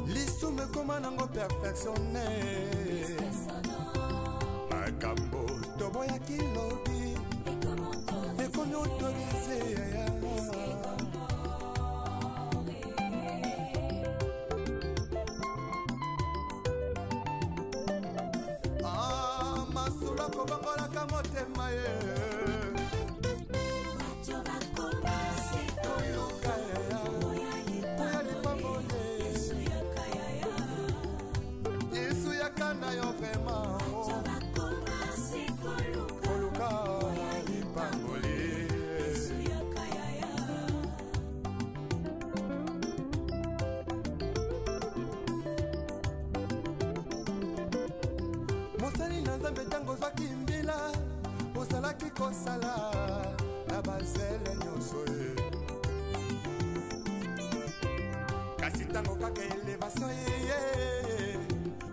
lisumu ekoma nango perfectionne. Makambo toboyaki lobi ekomi autorise. Ah, masolo akobongolaka motema ye. Koluka ya lipamboli. Yesu yaka na yo vraiment. Koluka lipamboli. Mosali na Nzambe, ntango ozwaki mbila ozalaki kosala na bazele nyonso ye, kasi ntango kaka elevation eye,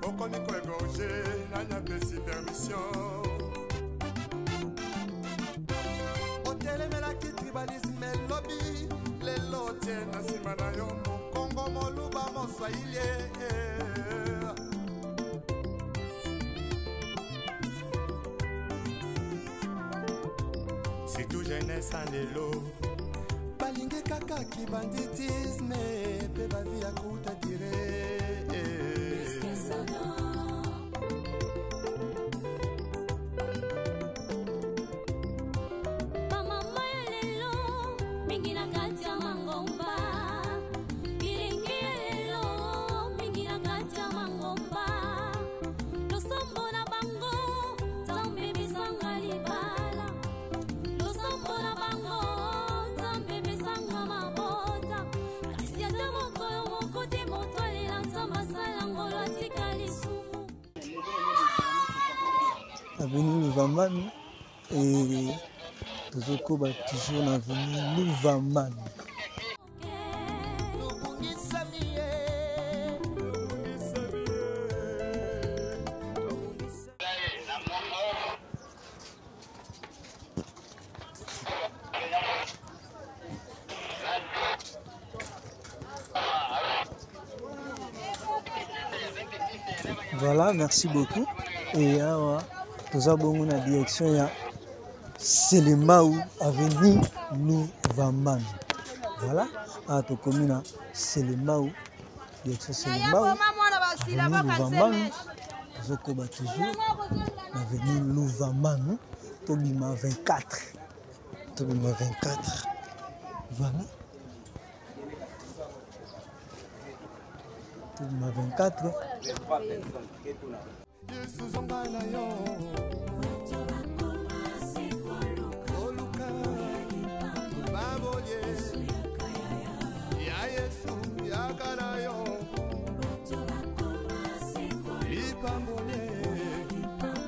okomi koegorge. Nani apesi permission? Otelemelaki tribalisme elobi, lelo otie na nsima na yo mokongo, moluba, moswahili. Surtout jeunesse ya lelo balingi kaka kibanditisme mpe bavi ya kuta dire. Bamama ya lelo mingi na kati ya mangomba, bilingi ya lelo mingi na kati ya mangomba, losambo na bango Nzambe besanga libala, losambo na bango Nzambe besanga mabota, kasi ata mokolo moko te moto alela Nzambe asala ngolo atika lisumu. Avenue Louvambanu et tozokoba toujours na avenue Louvambanu. Tobungisami ye. Voilà, merci beaucoup. Et awa toza bongo na direction ya Selembao avenue Louvambanu. Voilà, awa tokomi na Selembao, direction Selembao avenue Louvambanu. Tozokoba toujours na avenue Louvambanu, tobima 24, tobima 24. Voilà, tobima 24. Yesu zonga na yo. Koluka babolie ya Yesu yaka na yo lipambolie,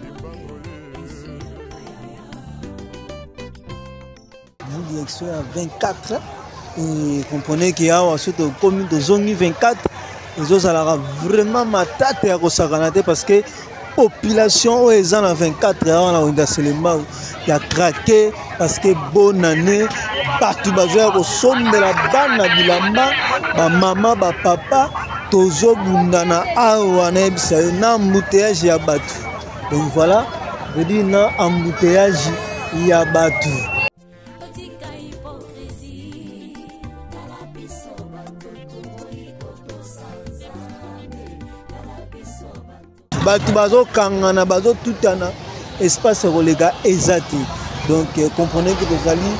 lipambolie. Direction ya 24 Comprenez que awa soki tokomi tozongi 24 ezozalaka vraiment matata ya kosakana te, parce que population oyo eza na 24 awa na wenze ya Selembao ya craquer, parce que bonne année bato bazoya kosombela bana bilamba, bamama bapapa, tozobundana awa nayebisa yo na embouteillage ya bato. Donc voilà, je dis na embouteillage ya bato. Totika hypocrisie. Tala biso bato tokoki kotosa Nzambe. Tala biso bato. Bato bazokangana, bazotutana, espace ya koleka eza te. Donc comprenez que tozali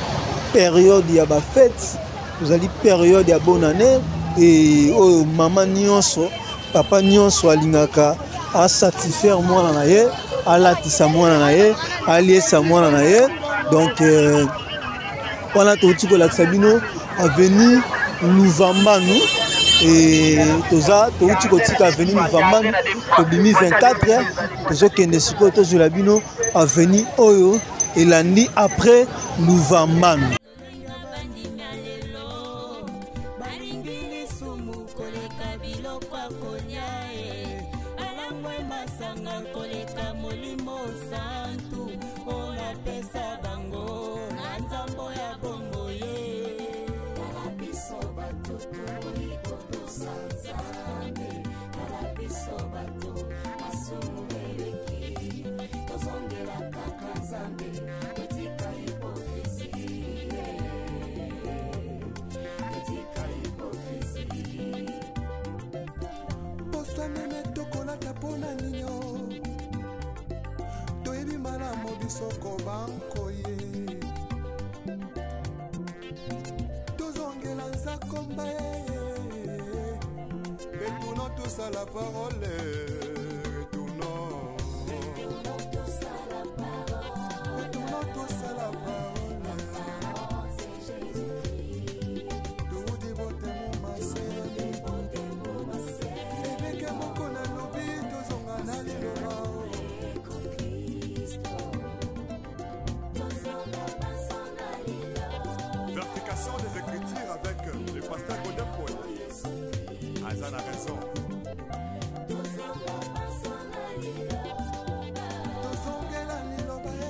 période ya ba fête, tozali période ya bonne année, et oyo mama nyonso, papa nyonso alingaka asatisfaire mwana na ye, alatisa mwana na ye, aliesa mwana na ye. Donc wana touti kolakisa bino avenue Luvambanu, et toza touti kotika avenue Luvambanu, tobimi 24, tozokende sikoyo tozwela bino avenue oyo elandi après Luvambanu. Soko bankoye tozongela nzakomba ye, retournons tous à la parole, retournons, retournons tous à la parole. Toudi bote mumase, eveke moko na lobi, tozonga na liloba. Vérification des Écritures avec le pasteur Godé Mpoyi. Aza na raison. Tozongela liloba ye.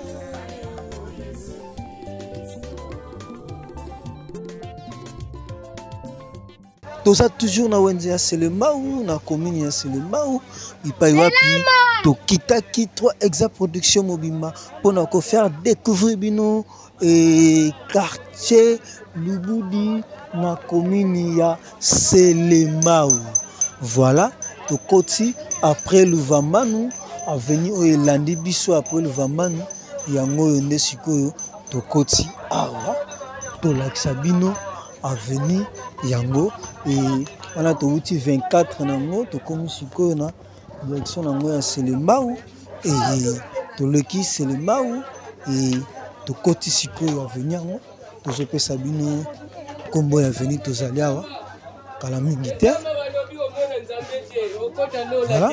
Toza toujours na wenze ya Selembao, na commune ya Selembao, bipai wapi tokitaki 3 Exa Production mobimba mpona ko faire découvrir bino et quartier Lubudi na commune ya Selembao. Voilà, tokoti après Luvambanu, avenue oyo elandi biso après Luvambanu, yango oyo nde sikoyo tokoti awa tolakisa bino avenue yango. Et wana towuti 24 nango, tokomi sikoyo na direction nango ya Selembao, et toleki Selembao et tokoti sikoyo avenue yango. Tozopesa bino nkombo ya avenue, tozali awa kala mingi te. Voilà.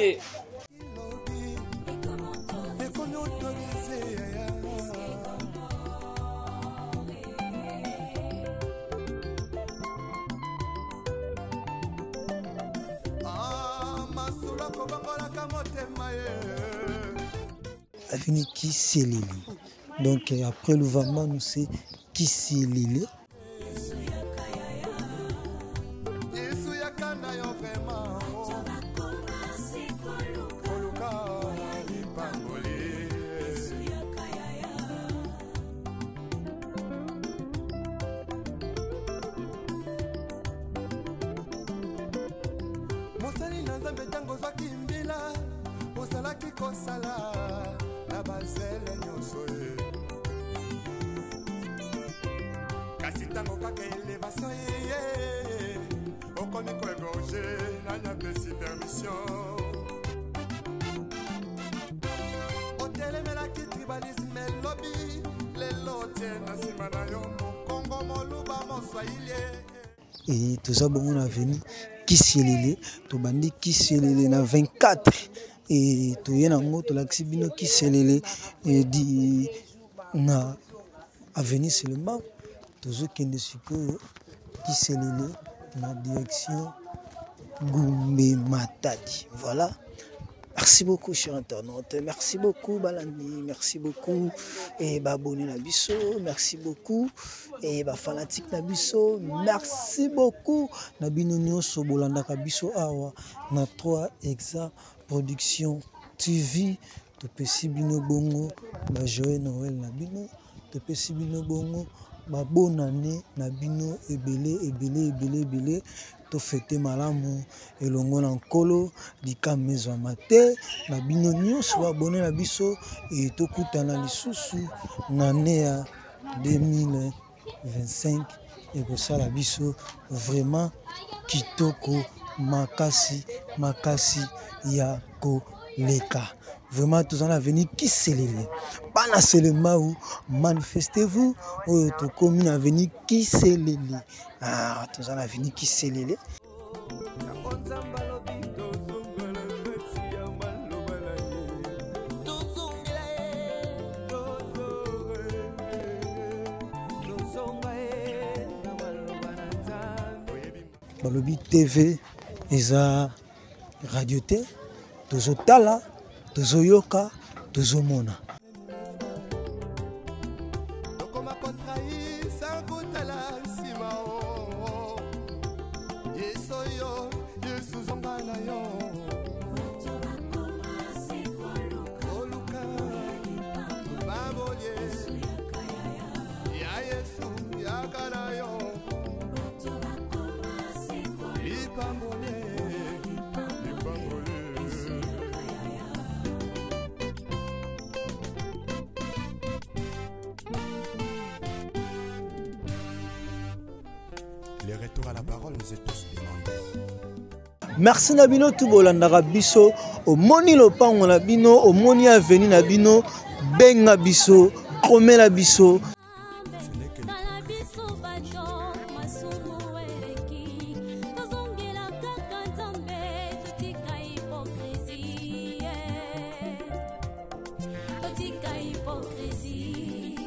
Avenue Kiselele. Donc après Luvambanu, c'est Kiselele. Mosali na Nzambe ntango ozwaki mbila, ozalaki kosala na bazele nyonso ye. Kasi ntango kaka elevation ye, okomi koegorge, nani apesi permission? Otelemelaki tribalisme elobi, lelo otie na nsima na yo mokongo moluba moswahili. Et toza bongo na avenue Kiselele, tobandi Kiselele na 24 et toye nango tolakisi bino Kiselele et di na avenue Selembao. Tozokende sikoyo Kiselele na direction Gumbe Matadi. Voilà. Merci beaucoup, chers internautes. Merci beaucoup, Balandi. Merci beaucoup. Et bah, abonné na biso. Merci beaucoup. Et bah, fanatique na biso. Merci beaucoup. Na bino nyonso bolandaka biso awa na 3 Exa Production TV. Topesi bino bongo ba joyeux Noël na bino. Topesi bino bongo ba bonne année na bino ebele ebele ebele ebele. Tofete malamu elongo na Nkolo, likama ezwama te na bino nyonso ba abonné na biso e tokutana lisusu na année ya 2025 ekosala biso vraiment kitoko makasi makasi ya koleka. Vraiment toza na avenue Kiselele, bana Selembao, manifestez-vous oyo tokomi na avenue Kiselele. Ah, toza na avenue Kiselele. Balobi TV eza radio te, tozotala, tozoyoka, tozomona. Tokoma kotrahir sans kotala nsima o. Yesu yo, Yesu zonga na yo. Koluka lipamboli ya Yesu yaka na yo. Lipamboli, lipamboli. Le retour à la parole nous est tous demandé. Merci na bino tout bolandaka biso, omoni lopango na bino, omoni avenue na bino, benga biso, komela biso. Tala biso bato masumu eleki, tozongela kaka Nzambe, totika hypocrisie, totika hypocrisie.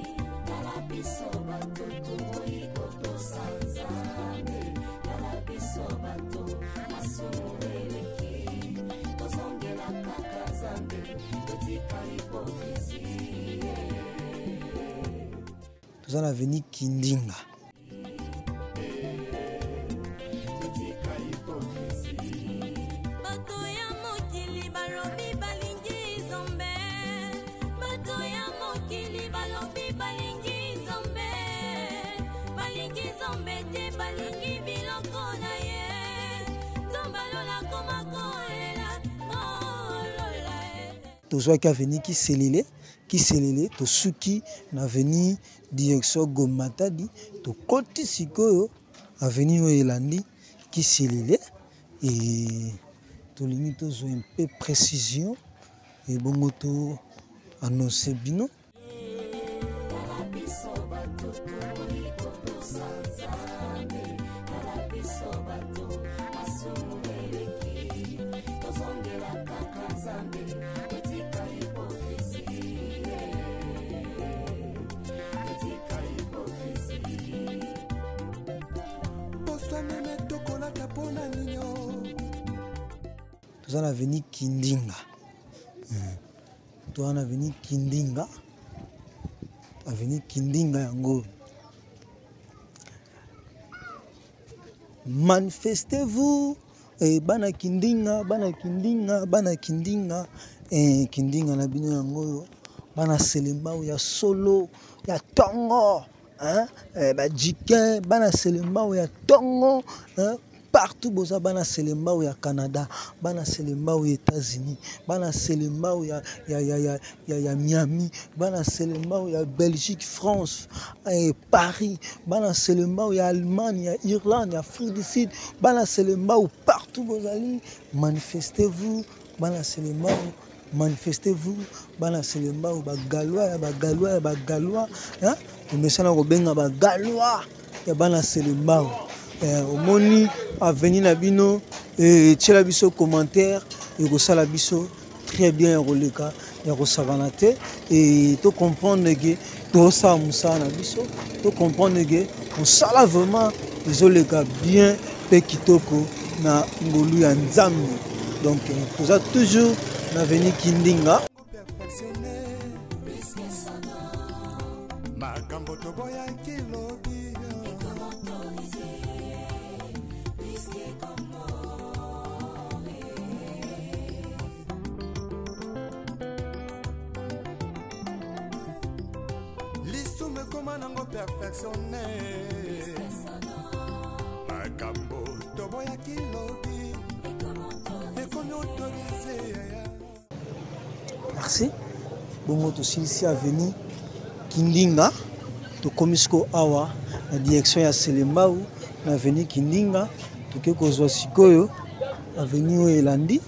Tala biso bato toboyi kotosa Nzambe, tala biso bato masumu eleki, tozongela kaka Nzambe, totika hypocrisie. Toza na avenue Kindinga. Bato ya mokili balobi balingi Nzambe, bato ya mokili balobi balingi Nzambe, balingi Nzambe te, balingi biloko na ye. Nzambe alola koma kolela, kolola ye. Tozwaki avenue Kiselele, Kiselele tosuki na avenue direction Gombe Matadi, tokoti sikoyo avenue oyo elandi Kiselele et tolingi tozwa un peu précision et bongo to annoncer bino. Tala biso bato toboyi kotosa Nzambe, tala biso bato masumu eleki, tozongela kaka Nzambe, totika hypocrisie, totika hypocrisie. Posa meme tokolata mpona nini? Toza na avenue Kindinga. Toza na avenue Kindinga. Avenue Kindinga yango. Manifestez-vous. Eh, bana Kindinga, bana Kindinga, bana Kindinga. Eh, Kindinga na bino yango oyo. Bana Selembao ya solo, ya tongo. Hein? Eh, ba jikin, bana Selembao ya tongo. Hein? Partout boza bana Selembao ya Canada, bana Selembao ya États-Unis, bana Selembao ya Miami, bana Selembao ya Belgique, France, eh, Paris, bana Selembao ya Allemagne, ya Irlande, ya Afrique du Sud, bana Selembao partout bozali, manifestez-vous, bana Selembao, manifestez-vous, bana Selembao, ba Galois, ya ba Galois, ya ba Galois, hein? Omesana kobenga ba Galois ya bana Selembao. Omoni avenue na bino, tiela biso commentaire, ekosala biso très bien ya koleka. ya kosakana te e to comprendre ke tosala mosala na biso to comprendre ke mosala vraiment ezoleka bien mpe kitoko na ngolu ya nzambe donc toza toujours na veni kindinga makambo toboyaki lobi lisumu ekoma nango perfectionne makambo toboyaki lobi ekomi autorise. Merci. Bongo tosilisi avenue Kindinga, tokomi sikoyo awa na direction ya Selembao na avenue Kindinga, toke kozwa sikoyo avenue oyo elandi,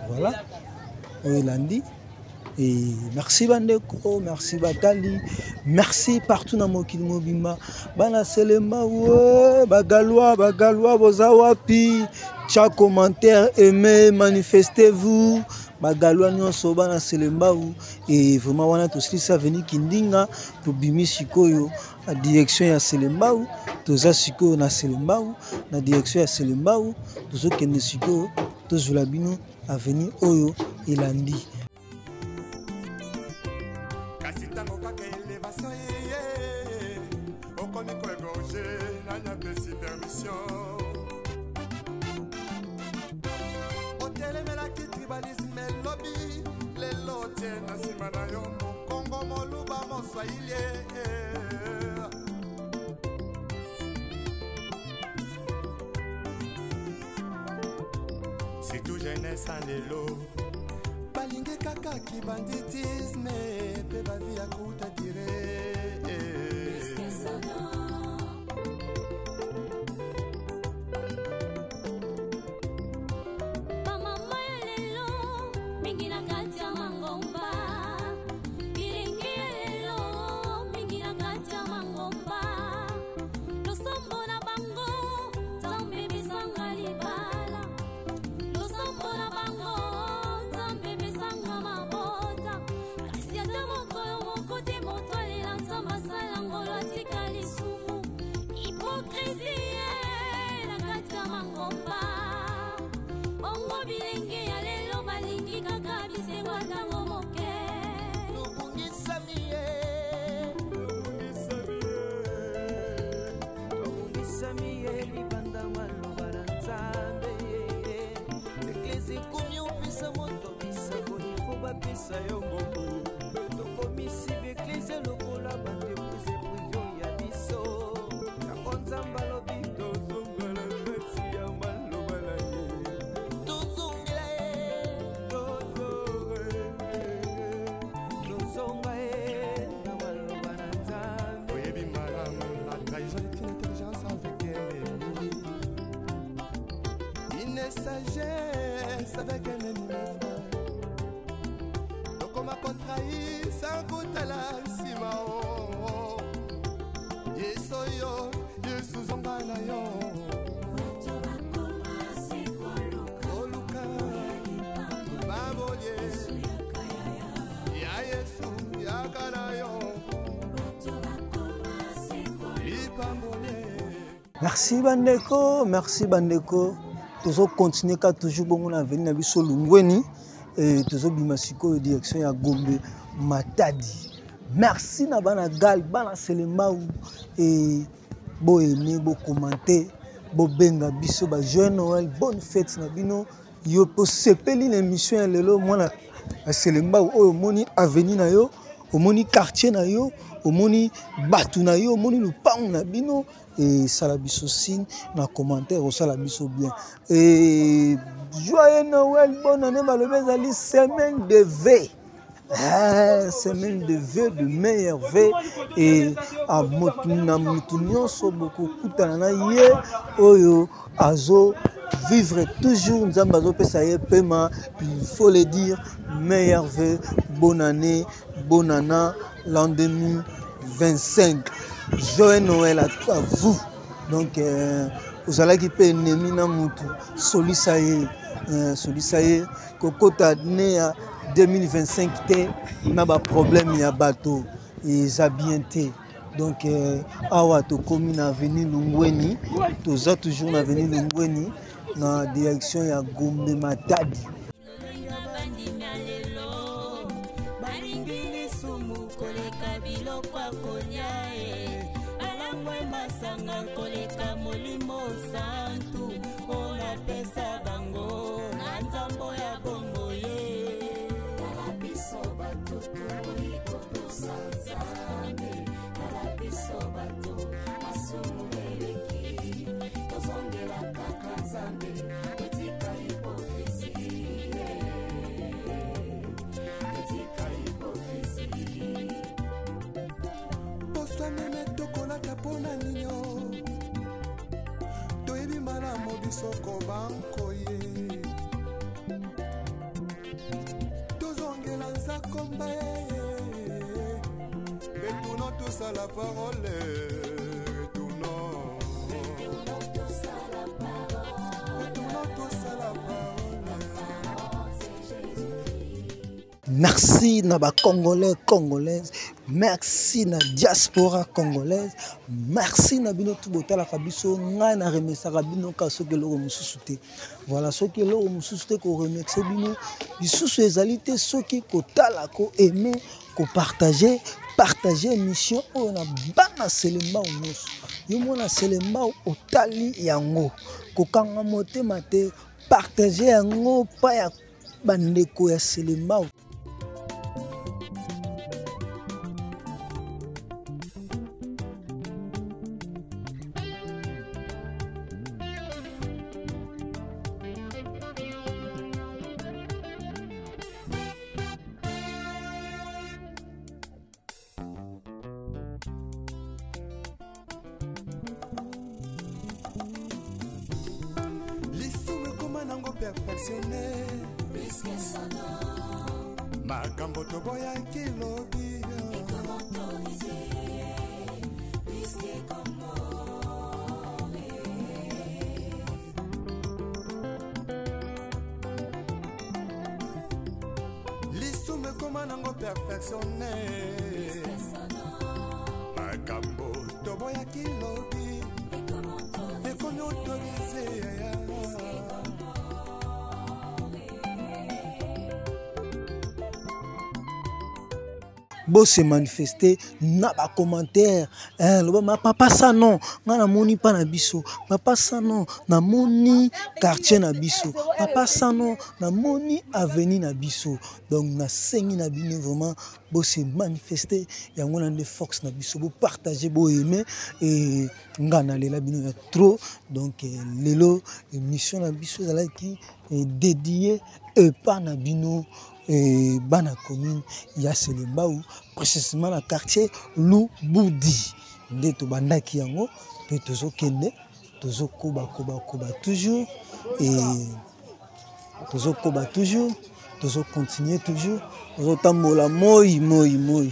voilà oyo elandi. Et merci bandeko, merci batali, merci partout na mokili mobimba. Bana Selembao, ouais, bagalois, bagalois boza wapi? Tcha commentaire, aimez, manifestez-vous. Bagalois nyonso bana Selembao et vraiment wana tosilisi avenue Kindinga, tobimi sikoyo na direction ya Selembao, toza sikoyo na Selembao, na direction ya Selembao, tozokende sikoyo tozwela bino avenue oyo elandi. Kasi ntango kaka elevation eye, okomi koegorge, nani apesi permission? Otelemelaki tribalisme elobi, lelo otie na nsima na yo mokongo, moluba, moswahili. Surtout jeunesse ya lelo balingi kaka kibanditisme mpe bavi ya kuta dire. Bamama ya lelo mingi na kati ya mangomba, bilingi ya lelo mingi na kati ya mangomba, losambo na bango Nzambe pesanga libala, losambo na bango Nzambe pesanga mabota, kasi ata mokolo moko te moto alela Nzambe asala ngolo atika lisumu, hypocrisie na kati ya mangomba. Bongo bilenge ya lelo balingi kaka bisengo ntango moke. Tobungisami ye, tobungisami ye libanda maloba na Nzambe. Eglise ekomi opesa moto bisakoli fo bapesa yo mbongo. Tokomisi baeglise lokola baentreprise prive ya biso. Yango Nzambe alobi tozonga na kati ya maloba na ye, tozongela ye, tozonga ye na maloba na Nzambe. Oyebi malamu, la trahison est une intelligence avec un ennemi, une sagesse avec un ennemi, mes frères. Tokoma kotrahir sans kotala nsima. O Yesu yo, Yesu zonga na yo koluka babolie ya Yesu, yaka na yo lipambolie. Merci bandeko, merci bandeko. Tozo continuer ka toujours bongo na avenue na biso Lungweni et tozobima sikoyo direction ya Gombe Matadi. Merci na bana Gal, bana Selembao et bo aimer, bo commenter, bo benga biso ba joyeux Noël, bonne fête na bino. Yo po sepeli na émission ya lelo mwana ya Selembao oyo omoni avenue na yo, omoni quartier na yo, omoni batu na yo, omoni lupangu na bino. Et sala biso signe na commentaire, osala biso bien. Et joyeux Noël, bonne année, balobi ezali semaine de V. Semaine de vœux, de meilleurs vœux et à motu na motu nyonso bokokutana na ye oyo azo vivre toujours Nzambe azopesa ye pema, il faut le dire, meilleurs vœux, bonne année, bonne année, l'an 2025. Joyeux Noël à vous. Donc ozalaki pe ennemi na mutu, solisa ye, solisa ye kokota ne ya 2025 te na baproblème ya bato eza bien te. Donc awa tokomi na avenue Lungweni, toza toujours na avenue Lungweni na direction ya Gombe Matadi. Balingi lisumu koleka biloko ya kolia e balangwe masanga koleka molimo santu oyo napesa bango na nzambo ya bongo ye. Tala biso bato tokoki kotosa Nzambe, tala biso bato masumu eleki, tozongela kaka Nzambe, totika hypocrisie, totika hypocrisie. Posa meme tokolata mpona ninyo, toyebi malamu biso kobankoye, tozongela nzakomba retournons tous à la parole, retournons, retournons tous à la parole. Merci na ba Congolais, Congolaises, merci na diaspora congolaise, merci na bino tout botalaka biso, ngai na remerciaka bino ka soki eloko mosusu te. Voilà, soki eloko mosusu te ko remercier bino, lisusu ezali te soki kotala, ko aimer, ko partager, partager émission oyo na bana Selembao nyonso. Yo mwana Selembao otali yango, kokanga motema te, partager yango pa ya bandeko ya Selembao. Lisumu ekoma nango perfectionné, makambo toboyaki lobi lisumu ekoma nango perfectionné, makambo toboyaki lobi ekomi autorisé. Bo se manifester na ba commentaire, hein, loba ma papa ça non, nga na moni pa na biso, papa ça non, na moni quartier na biso, papa ça non, na moni avenue na biso. Donc na sengi na bino vraiment bo se manifester, yango na nde force na biso, bo partager, bo aimer et nga na lela bino ya trop. Donc lelo émission na biso ezalaki dédié epa na bino et bana commune ya Selembao, précisément na quartier Lubudi nde tobandaki yango pe tozokende, tozokoba koba koba toujours et tozokoba toujours, tozocontinue toujours, tozotambola moi moi moi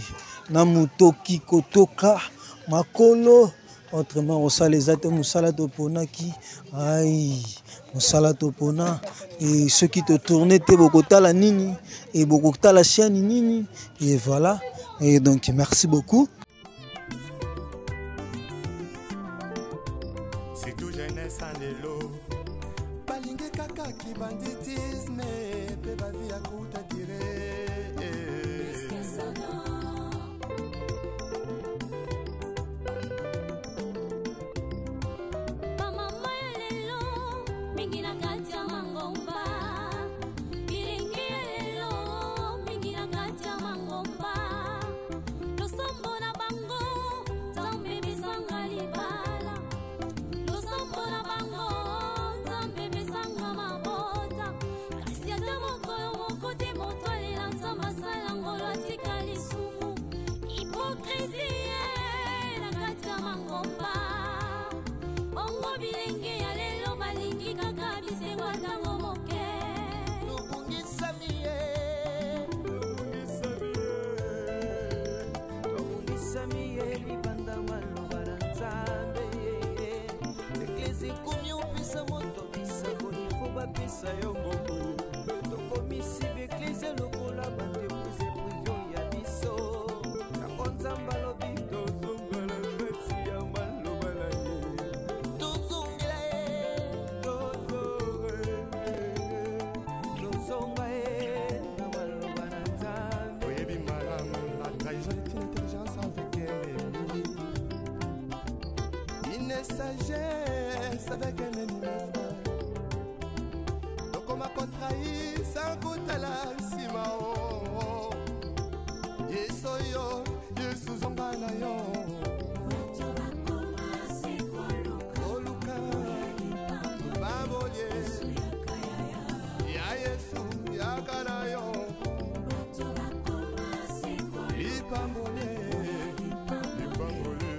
na motoki kotoka makolo. Autrement osala eza te, mosala toponaki, ai mosala topona et soki totourne te bokotala nini et bokotala chaîne nini et voilà. Et donc merci beaucoup. Surtout jeunesse en lelo balingi kaka kibanditisme pe bavi ya kuta dire. Bamama ya lelo mingi na kati ya mangomba, bilenge ya lelo mingi na kati ya mangomba, losambo na bango Nzambe pesanga libala, losambo na bango Nzambe pesanga mabota, kasi ata mokolo moko te moto alela Nzambe asala ngolo atika lisumu, hypocrisie na kati ya mangomba. Bongo bilenge ya lelo balingi kaka bisengo ntango moke. Tobungisami ye, tobungisami ye libanda maloba na Nzambe. Eglise ekomi opesa moto bisakoli, fo bapesa yo mbongo. Tokomi avec un ennemi frère. Tokoma kotrahi sans kotala nsima o. Yesu yo, Yesu zonga na yo. Koluka babolie ya Yesu yaka na yo. Lipambolie, lipambolie.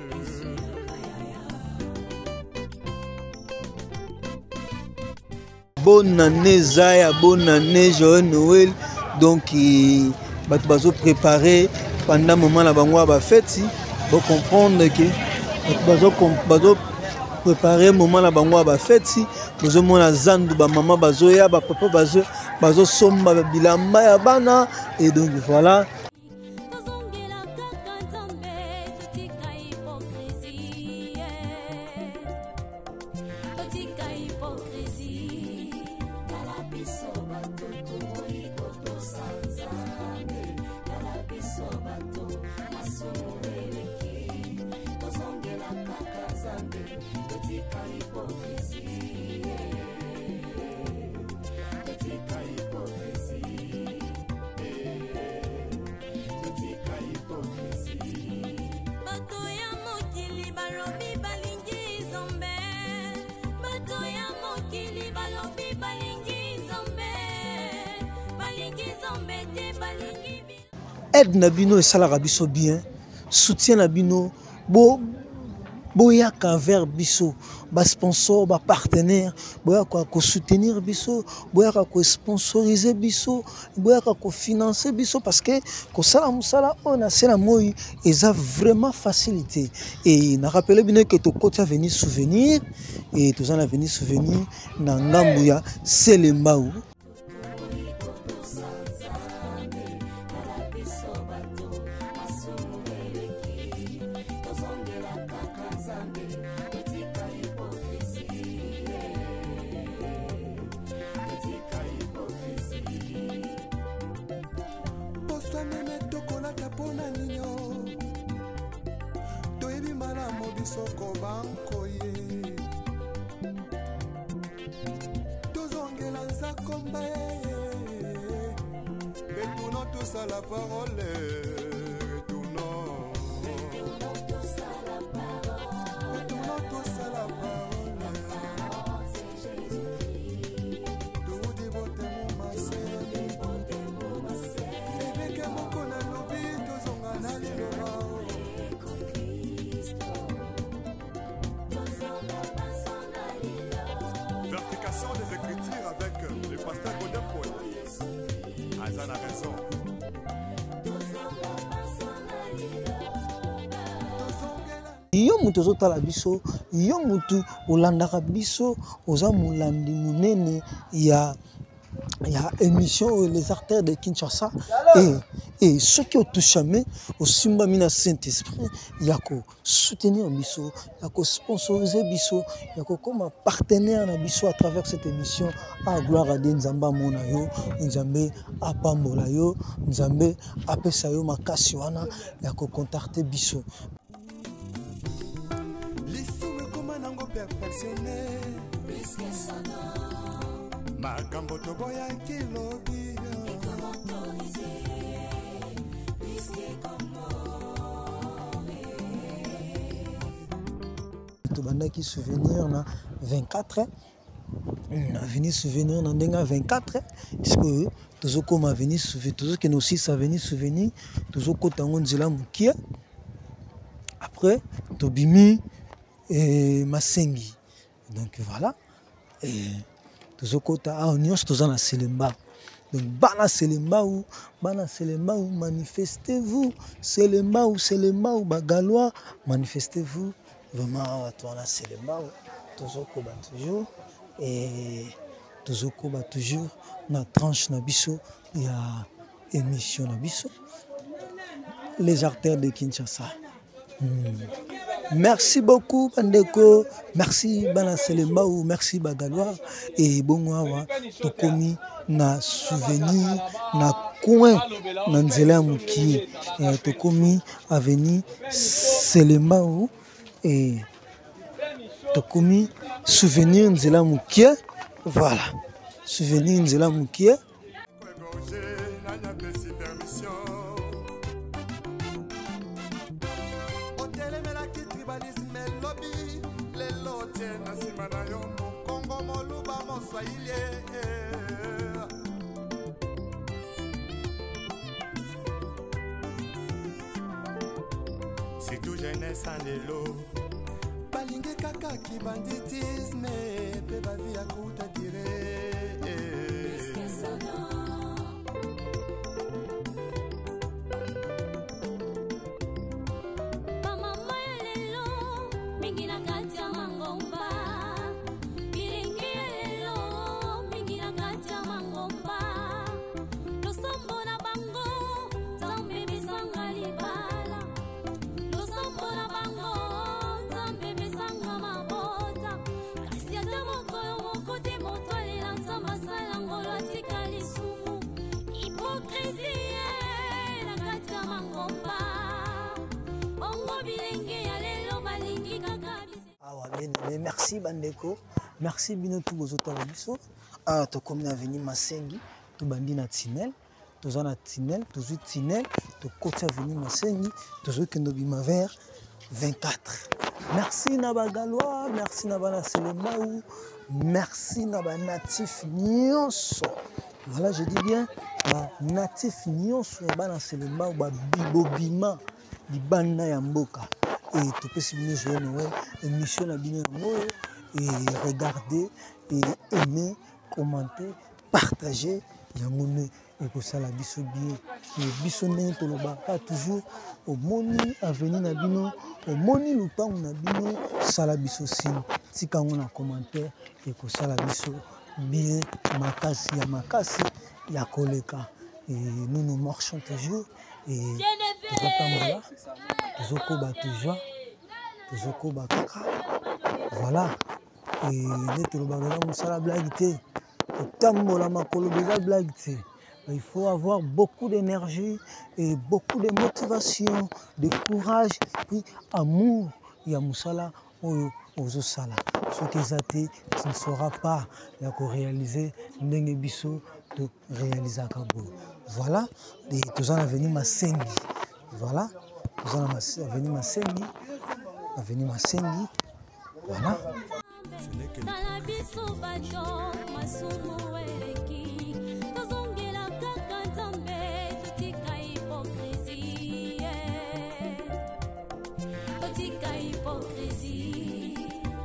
Bonne année Zaya, bonne année, joyeux Noël. Donc bato bazo préparer pendant moment na bango ya ba fête, bo comprendre que bato bazo préparer moment na bango ya ba fête, bozomona zandu ba mama bazoya, ba papa bazo somba bilamba ya bana et donc voilà. Tozongela kaka Nzambe, totika hypocrisie. Totika hypocrisie. Tala biso bato toboyi kotosa Nzambe. Tala biso bato masumu eleki. Tozongela kaka Nzambe, totika hypocrisie. Totika hypocrisie. Totika hypocrisie. Bato ya mokili balobi balingi Nzambe. Bato ya mokili balobi balingi Nzambe. Balingi Nzambe te, balingi bi- Aide na bino esalaka biso bien, soutien na bino, boyaka vers biso, ba sponsor, ba partenaire, boyaka ko soutenir biso, boyaka ko sponsoriser biso, boyaka ko financer biso, parce que kosala mosala oyo na se na moi eza vraiment facilité. Et na rappeler bino que tokoti avenue Souvenir, et toza na avenue Souvenir na ngambu ya Selembao. Toyebi malamu biso kobankoye. Tozongela nzakomba ye. Retournons tous à la parole. Retournons. Retournons tous à la parole. Toudi botemu masé. Évêque moko na lobi, tozonga na liloba. Vérification des Écritures avec le pasteur Godé Paul. Aza na raison. Yo mutu ozotala biso, yo mutu olandaka biso, oza molandi monene ya émission oyo les artères de Kinshasa. Et soki otouchame, osimbami na Saint-Esprit ya ko soutenir biso, ya ko sponsoriser biso, ya ko koma partenaire na biso à travers cette émission. A gloire à Dieu, Nzambe amona yo, Nzambe apambola yo, Nzambe apesa yo makasi wana ya ko contacter biso. Lisumu ekoma nango perfectionné. Makambo toboyaki lobi. Tobandaki souvenir na 24, na avenue Souvenir na ndenge ya 24, puisque tozokoma avenue Souvenir, tozokende aussi avenue Souvenir, tozokota yango nzela mokie. Après tobimi et Masengi. Donc voilà, et tozokota awa nyonso toza na Selembao. Donc bana Selembao, bana Selembao, manifestez-vous. Selembao, Selembao, ba Galois, manifestez-vous. Vraiment awa toza na Selembao, tozokoba toujours et tozokoba toujours na tranche na biso ya émission na biso les artères de Kinshasa. Merci beaucoup bandeko, merci bana Selembao, merci Bagalois. Et bongo awa tokomi na souvenir na coin na nzela ya mokie. Tokomi avenue Selembao et Tokomi souvenir nzela mokie. Voilà, souvenir nzela mokie. Otelemelaki tribalisme elobi lelo tie na nsima na yo mokongo moluba moswahili. Surtout jeunesse ya lelo balingi kaka kibanditisme mpe bavi ya kuta dire. Bamama ya lelo mingi na kati ya mangomba, bilenge ya lelo mingi na kati ya mangomba, losambo na bango Nzambe besanga libala, losambo na bango Nzambe besanga mabota, kasi ata mokolo moko te moto alela Nzambe asala ngolo atika lisumu. Hypocrisie na kati ya mangomba, bongo bilenge ya lelo balingi kaka Awa bien aimé, merci bandeko, merci bino tout bozotala biso. Awa tokomi na avenue Masengi, tobandi na tunnel, toza na tunnel, tozwi tunnel, tokoti avenue Masengi, tozokende obima vers 24. Merci na ba Galois, merci na bana Selembao, merci na ba natif nyonso. Voilà, je dis bien ba natif nyonso ya bana Selembao, ba bibobima libanda ya mboka. Et topesi bino joyeux Noël, émission na bino yango oyo, et regardez et aimez, commentez, partagez, yango nde ekosala biso bien. Et biso ndenge tolobaka toujours, omoni avenue na bino, omoni lupango na bino, sala biso signe, tika yango na commentaire, ekosala biso bien makasi ya makasi ya koleka. Et nous, nous marchons toujours et tozotambola, tozokoba toujours, tozokoba kaka. Voilà. Et nde tolobaka eza mosala blague te, kotambola makolo eza blague te. Il faut avoir beaucoup d'énergie et beaucoup de motivation, de courage, puis amour ya mosala oyo ozosala. Soki eza te, tu ne sauras pas ya koréaliser ndenge biso toréalisaka boye. Voilà, et toza na avenue Masengi. Voilà, toza na avenue Masengi, avenue Masengi. Voilà. Tala biso bato masumu eleki, tozongela kaka Nzambe, totika hypocrisie, totika hypocrisie.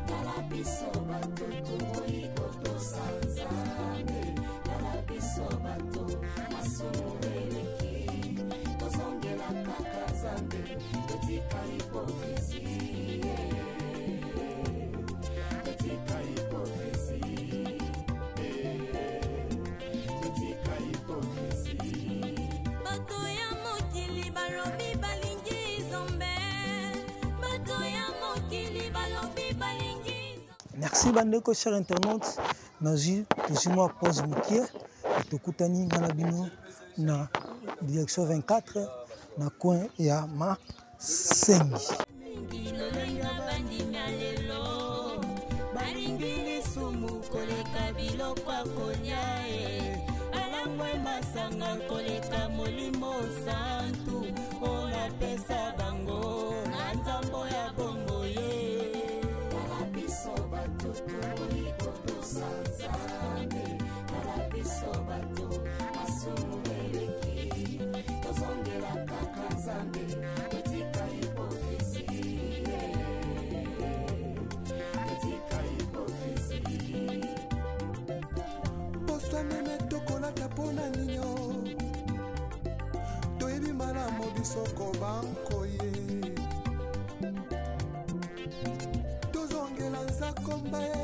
Tala biso bato toboyi kotosa Nzambe, tala biso bato masumu eleki, tozongela kaka Nzambe, totika hypocrisie, totika hypocrisie, totika hypocrisie. Bato ya mokili balobi balingi Nzambe, bato ya mokili balobi balingi. Merci bandeko, chers internautes, nazwi tozwi mwa pause mokie, tokutani nga na bino na direction 24 na coin ya Masengi. Mingi lolenga bandimi ya lelo balingi lisumu koleka biloko ya kolia e, balangwe masanga koleka molimo santu oyo napesa bango na nzambo ya bongo ye. Tala biso bato toboyi kotosa Nzambe, tala biso bato masumu eleki, tozongela kaka Nzambe, totika hypocrisie, totika hypocrisie. Poso meme tokolata mpona ninyo, toyebi malamu biso kobankoye, tozongela nzakomba ye.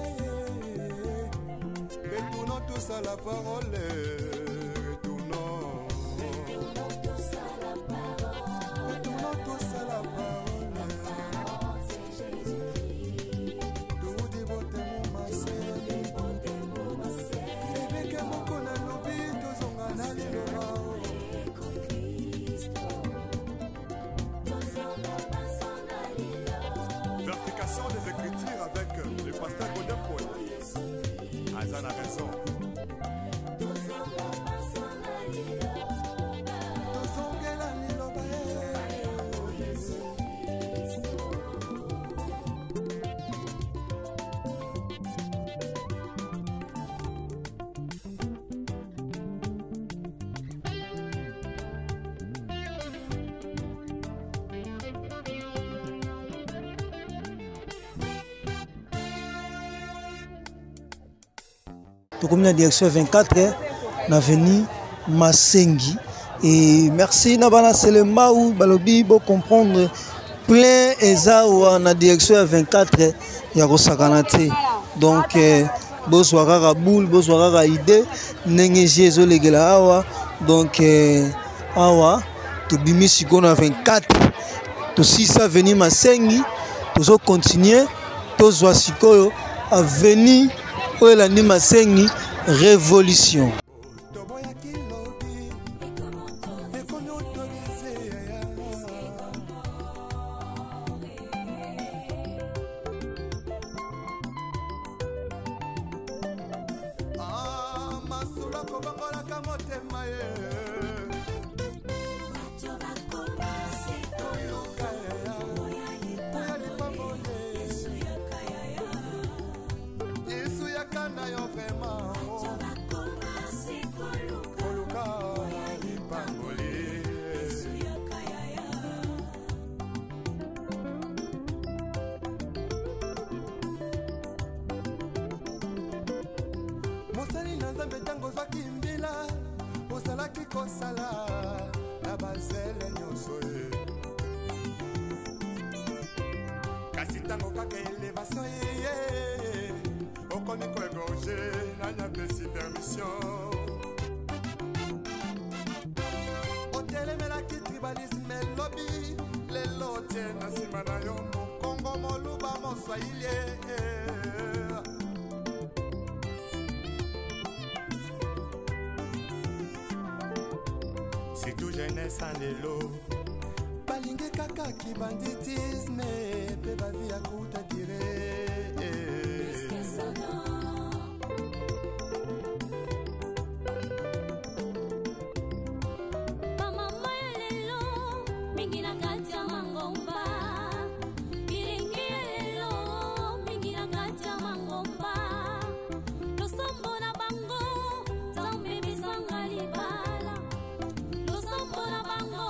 Retournons tous à la parole, retournons, Retournons tous à la parole, retournons tous à la parole. La parole c'est Jésus-Christ. Toudi botemo maseni, Botemo maseni, ebeke moko nalobi tozonga na liloba. Kristo, tozonga baso na liloba. Vérification des Écritures avec Tokomi na direction 24 na avenue Masengi. Et merci na bana Selembao balobi bo comprendre plein eza na direction ya 24 ya kosakana te. Donc bozwa kaka boule, bozwa kaka idée ndenge jeu ezolekela awa. Donc awa tobimi sikoyo na 24 tosisa avenue Masengi, tozo continuer tozwa sikoyo avenue oyo elandi Masengi Révolution. Mosali na Nzambe ntango ozwaki mbila ozalaki kosala na bazele nyonso ye, kasi ntango kaka elevation eye okomi koegorge nani apesi permission. Otelemelaki tribalisme elobi lelo otie na nsima na yo mokongo moluba moswahili. Surtout jeunesse lelo balingi kaka kibanditisme mpe bavi ya kuta dire. Bamama ya lelo mingi na kati ya mangomba, bilingi ya lelo mingi na kati ya mangomba, losambo na bango Nzambe besanga libala, losambo na bango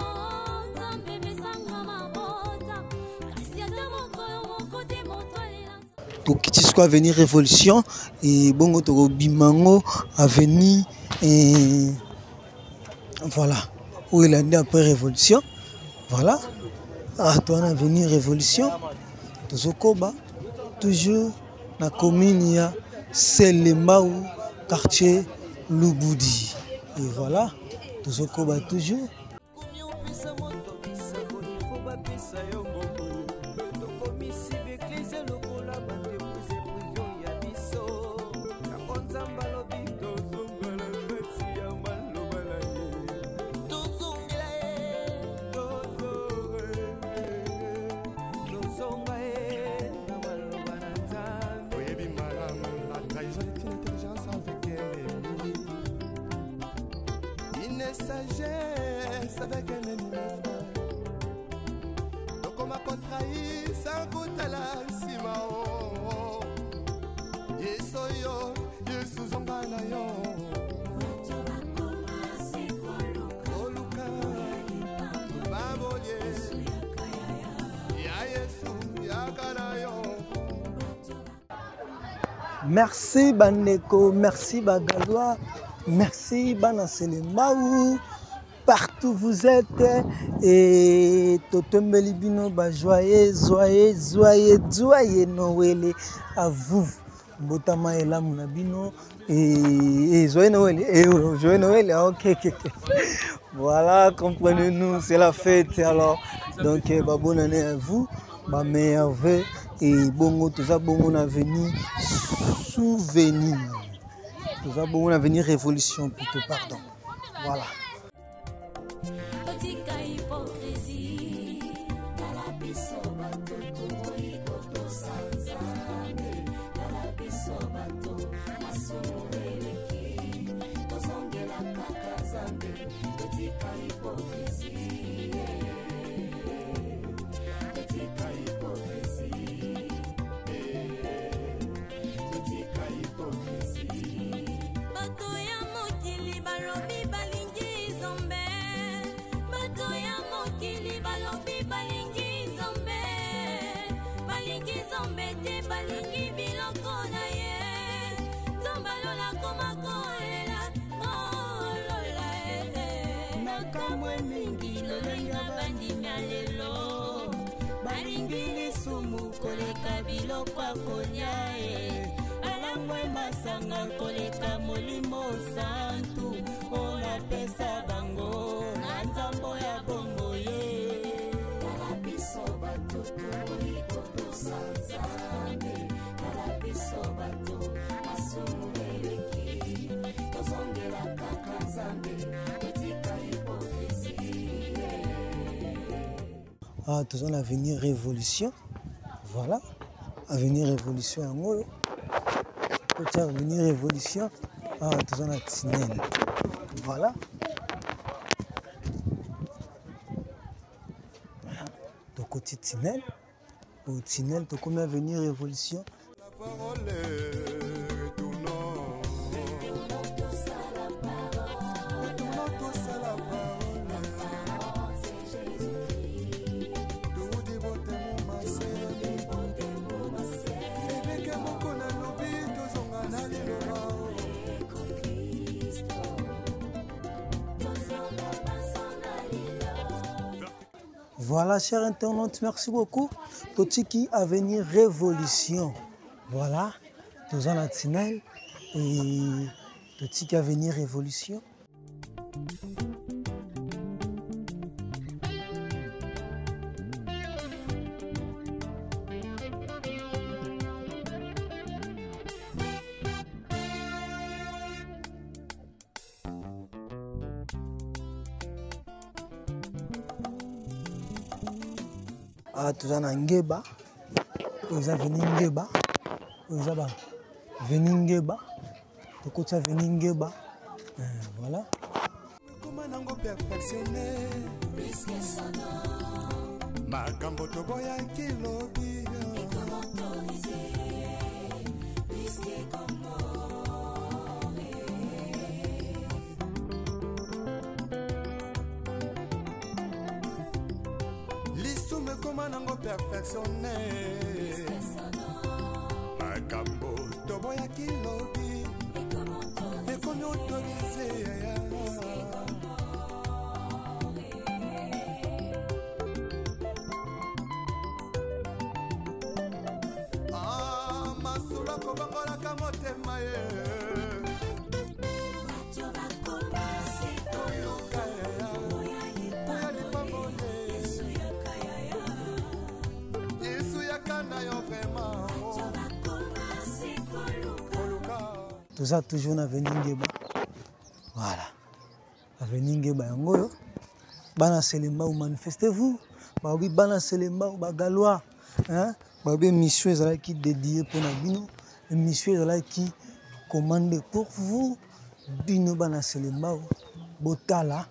Nzambe besanga mabota, kasi ata mokolo moko te moto alela. Tokiti sikoyo avenue Révolution et bongo tokobima yango avenue et voilà oyo elandi après Révolution. Voilà, ah, towana avenue Révolution, tozokoba toujours na commune ya Selembao, quartier Lubudi. Et voilà, tozokoba toujours. Sagesse avec un ennemi, mon frère. Tokoma kotrahi sans kotala nsima o. Yesu yo, Yesu zonga na yo. Koluka babolie ya Yesu yaka na yo. Merci bandeko, merci bagalois, merci bana Selembao, partout vous êtes et totombeli bino ba joyeux, joyeux, joyeux, joyeux Noël à vous. Mbotama elamu na bino et joyeux Noël, et joyeux Noël, ah, ok, ok, ok. Voilà, comprenez-nous, c'est la fête alors. Donc bah, bonne année à vous, bah, meilleurs vœux et bongo, tout ça, bongo avenir, souvenir. Tout ça, bongo avenir, révolution plutôt, pardon. Voilà. Otika hypocrisie. Tala biso bato toboyi kotosa Nzambe. Tala biso bato masumu eleki. Tozongela kaka Nzambe. Totika hypocrisie. Totika hypocrisie. Totika hypocrisie. Bato ya mokili balobi balingi Nzambe. Bato ya mokili balobi balingi Nzambe. Balingi Nzambe te, balingi biloko na ye. Nzambe alola koma Nakamwe mingi lolenge bandimi ya lelo balingi lisumu koleka biloko ya kolia e balangwe masanga koleka molimo santu oyo napesa bango na nzambo ya bongo ye. Tala biso bato toboyi kotosa Nzambe, tala biso bato masumu eleki, tozongela kaka Nzambe, totika hypocrisie. Ah, toza na avenir révolution. Voilà, avenir révolution yango oyo totia avenir révolution. Ah, toza na tinene. Voilà, tokoti tinene oyo tinene, tokomi avenir révolution. La parole, retournons. Retournons tous à la parole. Toudi botemo mase. Eveke moko nalobi tozonga na liloba. Voilà, chers internautes, merci beaucoup. Totiki Avenir Révolution. Voilà, toza na tunnel et Totiki Avenir Révolution. Ah, toza na Ngeba, oyo eza veni Ngeba, oyo eza ba veni Ngeba, tokoti veni Ngeba. Voilà. Koma nango perfectionné makambo toboyaki lobi. Lisumu ekoma nango perfectionné makambo toboyaki lobi ekomi autorisé. Ah, masolo akobongolaka motema ye. Koluka ya lipamboli. Yesu yaka na yo vraiment koluka. Toza toujours na avenue Ngeba. Voilà, avenue Ngeba yango oyo. Bana Selembao, manifestez-vous. Baobi bana Selembao bagalois, hein? Baobi émission ezalaki dédiée mpona bino, émission ezalaki commandée pour vous. Bino bana Selembao, botala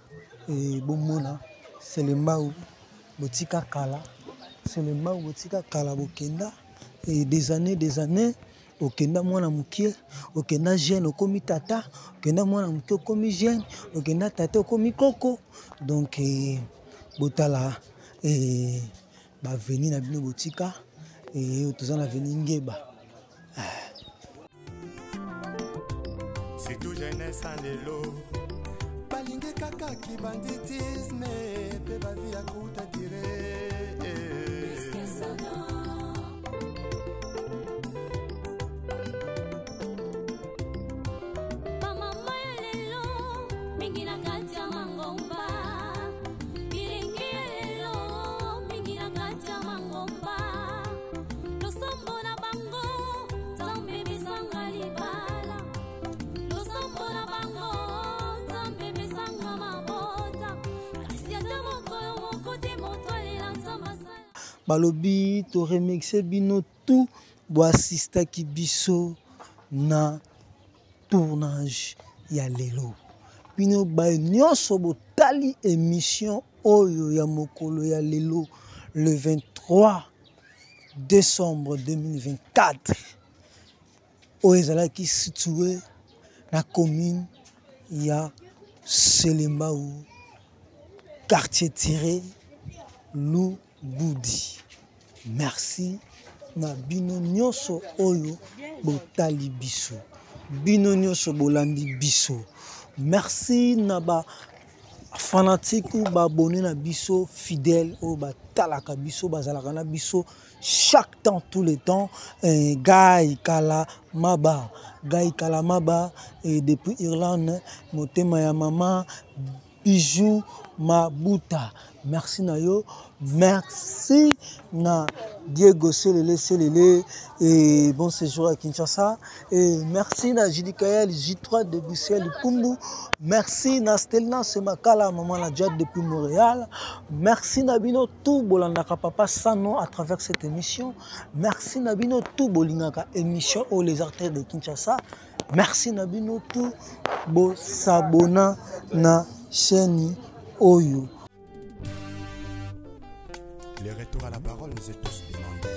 e bomona Selembao botika kala, Selembao botika kala, bokenda et des années, des années. Okenda mwana mokie, okenda jeune, okomi tata, okenda mwana mokie, okomi jeune, okenda tata, okomi koko. Donc botala baveni na bino botika toza na veni Ngeba. Surtout jeunesse ya lelo balingi kaka kibanditisme mpe bavi ya kuta dire. Bamama ya lelo mingi na kati ya mangomba, bilenge ya lelo mingi na kati ya mangomba, losambo na bango Nzambe pesanga libala, losambo na bango Nzambe pesanga mabota, kasi ata mokolo moko te moto alela Nzambe asala. Balobi toremercie bino tout boassistaki biso na tournage ya lelo. Bino baye nyonso botali émission oyo ya mokolo ya lelo le 23 décembre 2024 oyo ezalaki situé na commune ya Selembao, quartier Tiré Lubudi. Merci na bino nyonso oyo botali biso, bino nyonso bolandi biso. Merci na ba fanatique ou ba abonné na biso fidèle oyo batalaka biso, bazalaka na biso chaque temps, tous les temps. Guy Kalamaba, Guy Kalamaba, et depuis Irlande, motema ya mama Bijou Mabuta, merci na yo, merci na Diego Selele Selele et bon séjour à Kinshasa, et merci na Judikael J3 de Bruxelles Pumbu, merci na Stelna Semakala maman la Jade depuis Montréal, merci na bino tout bolandaka papa Sano à travers cette émission, merci na bino tout bolingaka émission oh les artères de Kinshasa, merci na bino tout bo s'abonna na chaîne oyo. Le retour à la parole nous est tous demandé.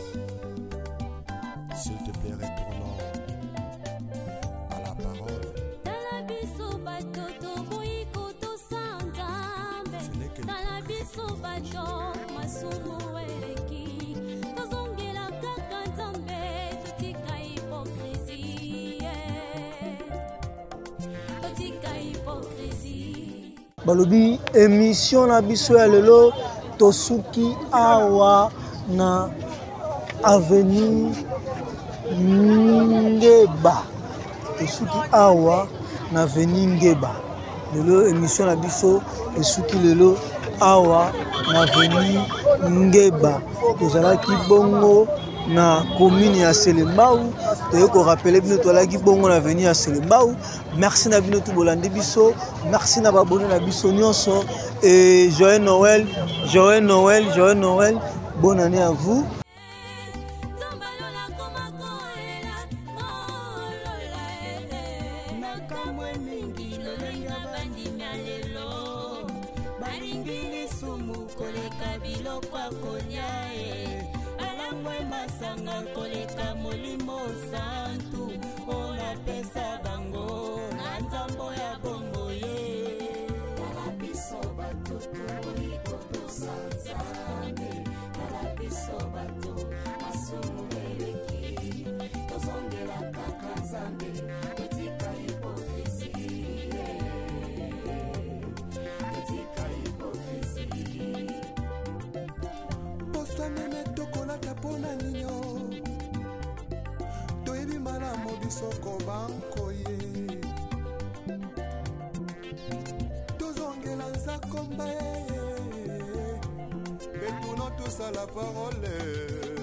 S'il te plaît, retournons à la parole. Tala biso bato toboyi kotosa Nzambe. Ce n'est que Tala biso bato masumu eleki. Tozongela kaka Nzambe, totika hypocrisie. Totika hypocrisie. Balobi émission na biso ya lelo tosuki awa na avenue Ngeba. Tosuki awa na avenue Ngeba. Lelo émission na biso esuki lelo awa na avenue Ngeba. Tozalaki bongo na commune ya Selembao. Toyei korappeler bino tozalaki bongo na avenue ya Selembao. Merci na bino tout bolandi biso. Merci na babone na biso nyonso. Et joyeux Noël, joyeux Noël, joyeux Noël. Bonne année à vous. Koleka molimo santu onapesa bango na nzambo ya bongo ye. Tala biso bato tokoki kotosa Nzambe, tala biso bato masumu eleki, tozongela kaka Nzambe, totika hypocrisie, totika hypocrisie. Posa meme tokolata mpona ninyo, toyebi malamu biso kobankoye, tozongela nzakomba ye, retournons tous à la parole.